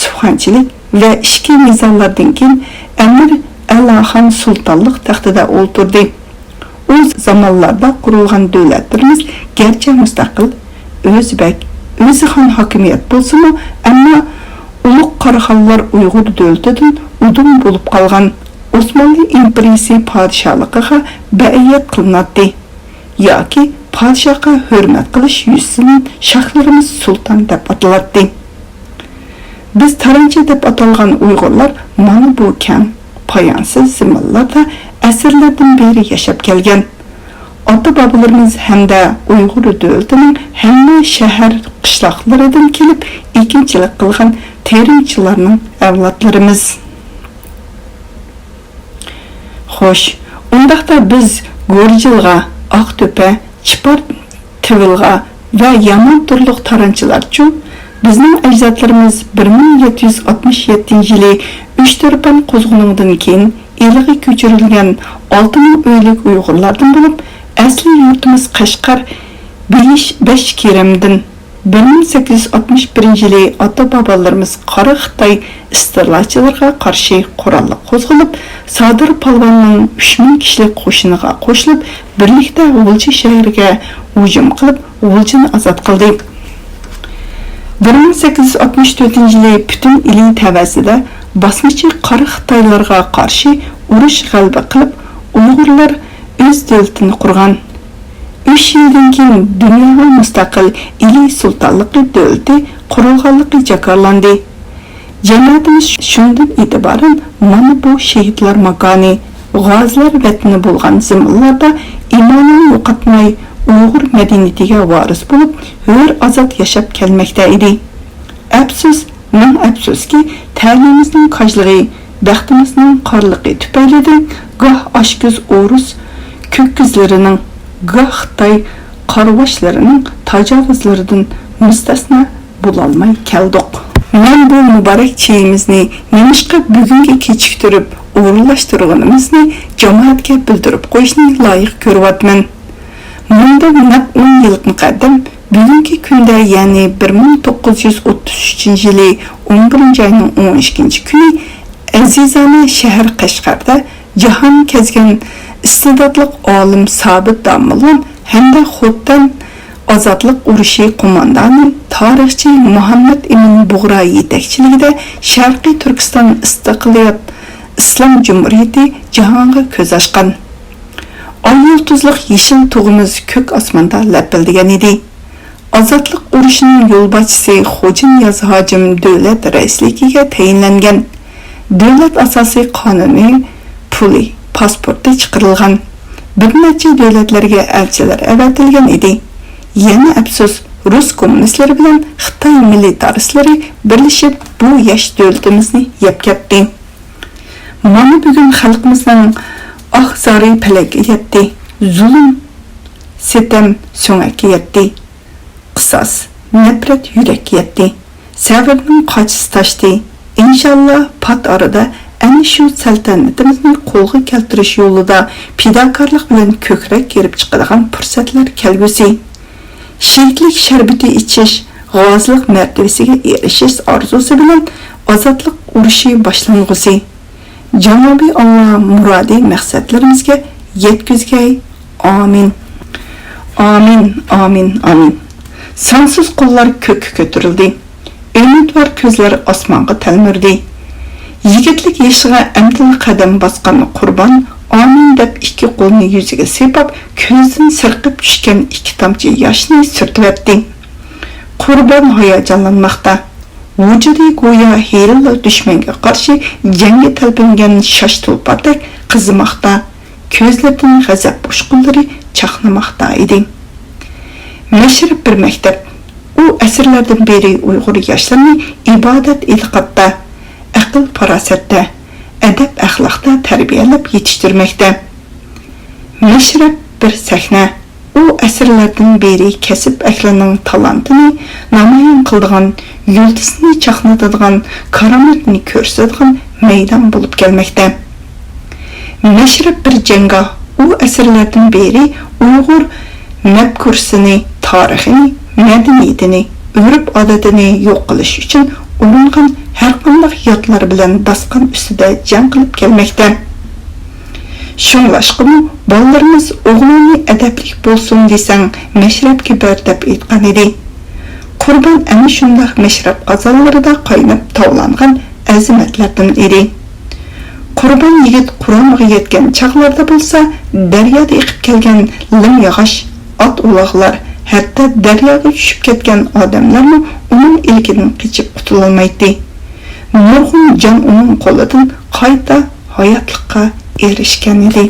سۇخەنچىلىك ۋە ئىچكى نىزالاردىن كېيىن ئەمىر ئەلاخان سۇلتانلىق تەختىدە ئولتۇردى. ئۇ زامانلاردا قۇرۇلغان دۆلەتلىرىمىز گەرچە مۇستەقىل، ئۆزى بەگ، ئۆزى خان ھاكىمىيەت بولسىمۇ، ئەمما ئۇلۇغ قاراخانلار ئۇيغۇر دۆلىتىدىن ئۇدۇم بولۇپ قالغان ئوسمانلى ئىمپېرىيىسى پادىشاھلىقىغا بەئەيەت قىلىناتتى ياكى پادىشاھقا ھۆرمەت قىلىش يۈزىسىدىن شاھلىرىمىز سۇلتان دەپ ئاتىلاتتى. بىز تارانچى دەپ ئاتالغان ئۇيغۇرلار مانا بۇ كەڭ، پايانسىز زېمىنلاردا ئەسىرلەردىن بېرى ياشاپ كەلگەن. ئاتا-بابىلىرىمىز ھەمدە ئۇيغۇر دۆلىتىنىڭ ھەممە شەھەر، قىشلاقلىرىدىن كېلىپ ئېكىنچىلىك قىلغان تېرىمچىلارنىڭ ئەۋلادلىرىمىز. خوش، ئۇنداقتا بىز گورجىلغا، ئاقتۆپە، چىپار تىۋىلغا ۋە يامان تۇرلۇق تارانچىلارچۇ؟ بىزنىڭ ئەجدادلىرىمىز بىر مىڭ يەتتە يۈز ئاتمىش يەتتىنچى يىلى ئۈچ تۇرپان قوزغىلىڭىدىن كېيىن ئىلىغا كۆچۈرۈلگەن ئالتە مىڭ ئۆيلۈك ئۇيغۇرلاردىن بولۇپ، ئەسلى يۇرتىمىز قەشقەر بېيىش بەشكېرەمدىن بىر مىڭ سەككىز يۈز ئاتمىش بىرىنچى يىلى ئاتا-بابالىرىمىز قارا خىتاي ئىستىلاچىلىرىغا قارشى قوراللىق قوزغىلىپ، سادىر پالۋاننىڭ ئۈچ مىڭ كىشىلىك قوشۇنىغا قوشۇلۇپ، بىرلىكتە غۇلجا شەھىرىگە ھۇجۇم قىلىپ، غۇلجىنى ئازاد قىلدى. بىر مىڭ سەككىز يۈز ئاتمىش تۆتىنچى يىلى پۈتۈن ئىلى تەۋەسىدە باسمىچى قارا خىتايلارغا قارشى ئۇرۇش غەلىبە قىلىپ، ئۇيغۇرلار ئۆز دۆلىتىنى قۇرغان. ئۈچ يىلدىن كېيىن دۇنياغا مۇستەقىل ئىلى سۇلتانلىقى دۆلىتى قۇرۇلغانلىقى جاكارلاندى. جەمەتىمىز شۇندىن ئېتىبارەن مانا بۇ شېھىتلار ماكانى، غازىلار ۋەتىنى بولغان زېمىنلاردا ئىمانىنى يوقاتماي، ئۇيغۇر مەدەنىيىتىگە ۋارىس بولۇپ، ھۆر-ئازاد ياشاپ كەلمەكتە ئىدى. ئەپسۇس، مىڭ ئەپسۇسكى، تەلىيىمىزنىڭ كاجلىقى، بەختىمىزنىڭ قارىلىقى تۈپەيلىدىن گاھ ئاچكۆز ئورۇس كۆككۈزلىرىنىڭ، گاھ خىتاي قارىۋاشلىرىنىڭ تاجاۋۇزلىرىدىن مۇستەسنا بولالماي كەلدۇق. مەن بۇ مۇبارەك چېيىمىزنى نېمىشقا بۈگۈنگە كېچىكتۈرۈپ ئورۇنلاشتۇرغىنىمىزنى جامائەتكە بىلدۈرۈپ قويۇشنى لايىق كۆرۈۋاتىمەن. مۇندىن نەق ئون يىل مۇقەددەم بۈگۈنكى كۈندە، يەنى بىر مىڭ توققۇز يۈز ئوتتۇز ئۈچىنچى يىلى ئون بىرىنچى ئاينىڭ ئون ئىككىنچى كۈنى ئەزىزانە شەھەر قەشقەردە جاھان كەزگەن ئىستېداتلىق ئالىم سابىت داموللام ھەمدە خوتەن ئازادلىق ئۇرۇشى قوماندانى، تارىخچى مۇھەممەد ئىمىن بۇغرا يېتەكچىلىكىدە شەرقىي تۈركىستان ئىستىقلالىيەت ئىسلام جۇمھۇرىيىتى جاھانغا كۆز ئاچقان. ئاي يۇلتۇزلۇق يېشىل تۇغىمىز كۆك ئاسماندا لەپىلدىگەن ئىدى. ئازادلىق ئۇرۇشىنىڭ يولباشچىسى خوجانىياز ھاجىم دۆلەت رەئىسلىكىگە تەيىنلەنگەن. دۆلەت ئاساسىي قانۇنى، پۇلى، پاسپورتى چىقىرىلغان. بىر نەچچە دۆلەتلەرگە ئەلچىلەر ئەۋەتىلگەن ئىدى. يەنە ئەپسۇس، رۇس كوممۇنىستلىرى بىلەن خىتاي مىلىتارىستلىرى بىرلىشىپ بۇ ياش دۆلىتىمىزنى يەپ كەتتى. مانا بۈگۈن خەلقىمىزنىڭ ئاھ-زارى پەلەككە يەتتى. زۇلۇم، سىتەم سۆڭەككە يەتتى. قىساس، نەپرەت يۈرەككە يەتتى. سەۋرنىڭ قاچىسى تاشتى. ئىنشاللا، پات ئارىدا ئەنە شۇ سەلتەنىتىمىزنى قولغا كەلتۈرۈش يولىدا پىداكارلىق بىلەن كۆكرەك كېرىپ چىقىدىغان پۇرسەتلەر كەلگۈسى. شېھىتلىك شەربىتى ئىچىش، غازىلىق مەرتىۋىسىگە ئېرىشىش ئارزۇسى بىلەن ئازادلىق ئۇرۇشى باشلانغۇسى. جانابى ئاللا مۇرادى مەقسەتلىرىمىزگە يەتكۈزگەي. ئامىن. ئامىن، ئامىن، ئامىن. سانسىز قوللار كۆككە كۆتۈرۈلدى. ئۈمىدۋار كۆزلەر ئاسمانغا تەلمۈردى. يىگىتلىك يېشىغا ئەمدىلا قەدەم باسقان قۇربان «ئامىن» دەپ ئىككى قولىنى يۈزىگە سىيپاپ، كۆزىدىن سىرقىپ چۈشكەن ئىككى تامچە ياشنى سۈرتۈۋەتتى. قۇربان ھاياجانلانماقتا. ۋۇجۇدى گويا ھېلىلا دۈشمەنگە قارشى جەڭگە تەلپۈنگەن شاش تۇلپاردەك قىزىماقتا. كۆزلىرىدىن غەزەپ ئۇچقۇنلىرى چاقنىماقتا ئىدى. مەشرەپ بىر مەكتەپ. ئۇ ئەسىرلەردىن بېرى ئۇيغۇر ياشلىرىنى ئىبادەت-ئېتىقادتا، ئەقىل-پاراسەتتە، ئەدەپ-ئەخلاقتا تەربىيەلەپ يېتىشتۈرمەكتە. مەشرەپ بىر سەھنە. ئۇ ئەسىرلەردىن بېرى كەسىپ ئەھلىنىڭ تالانتىنى نامايان قىلىدىغان، يۇلتۇزىنى چاقنىتىدىغان، كارامىتىنى كۆرسىتىدىغان مەيدان بولۇپ كەلمەكتە. مەشرەپ بىر جەڭگاھ. ئۇ ئەسىرلەردىن بېرى ئۇيغۇر مەپكۇرىسىنى، تارىخىنى، مەدەنىيىتىنى، ئۆرپ-ئادىتىنى يوق قىلىش ئۈچۈن ئۇرۇنغان ھەرقانداق ياتلار بىلەن داستىخان ئۈستىدە جەڭ قىلىپ كەلمەكتە. شۇڭلاشقىمۇ بالىلىرىمىز «ئوغلۇڭنى ئەدەپلىك بولسۇن دېسەڭ، مەشرەپكە بەر» دەپ ئېيتقان ئىدى. قۇربان ئەنە شۇنداق مەشرەپ قازانلىرىدا قايناپ تاۋلانغان ئەزىمەتلەردىن ئىدى. قۇربان يىگىت قۇرامىغا يەتكەن چاغلاردا بولسا، دەريادا ئېقىپ كەلگەن لىم ياغاچ، ئات-ئۇلاغلار، ھەتتا دەرياغا چۈشۈپ كەتكەن ئادەملەرمۇ ئۇنىڭ ئىلكىدىن قېچىپ قۇتۇلالمايتتى. نۇرغۇن جان ئۇنىڭ قولىدىن قايتا ھاياتلىققا ئېرىشكەن ئىدى.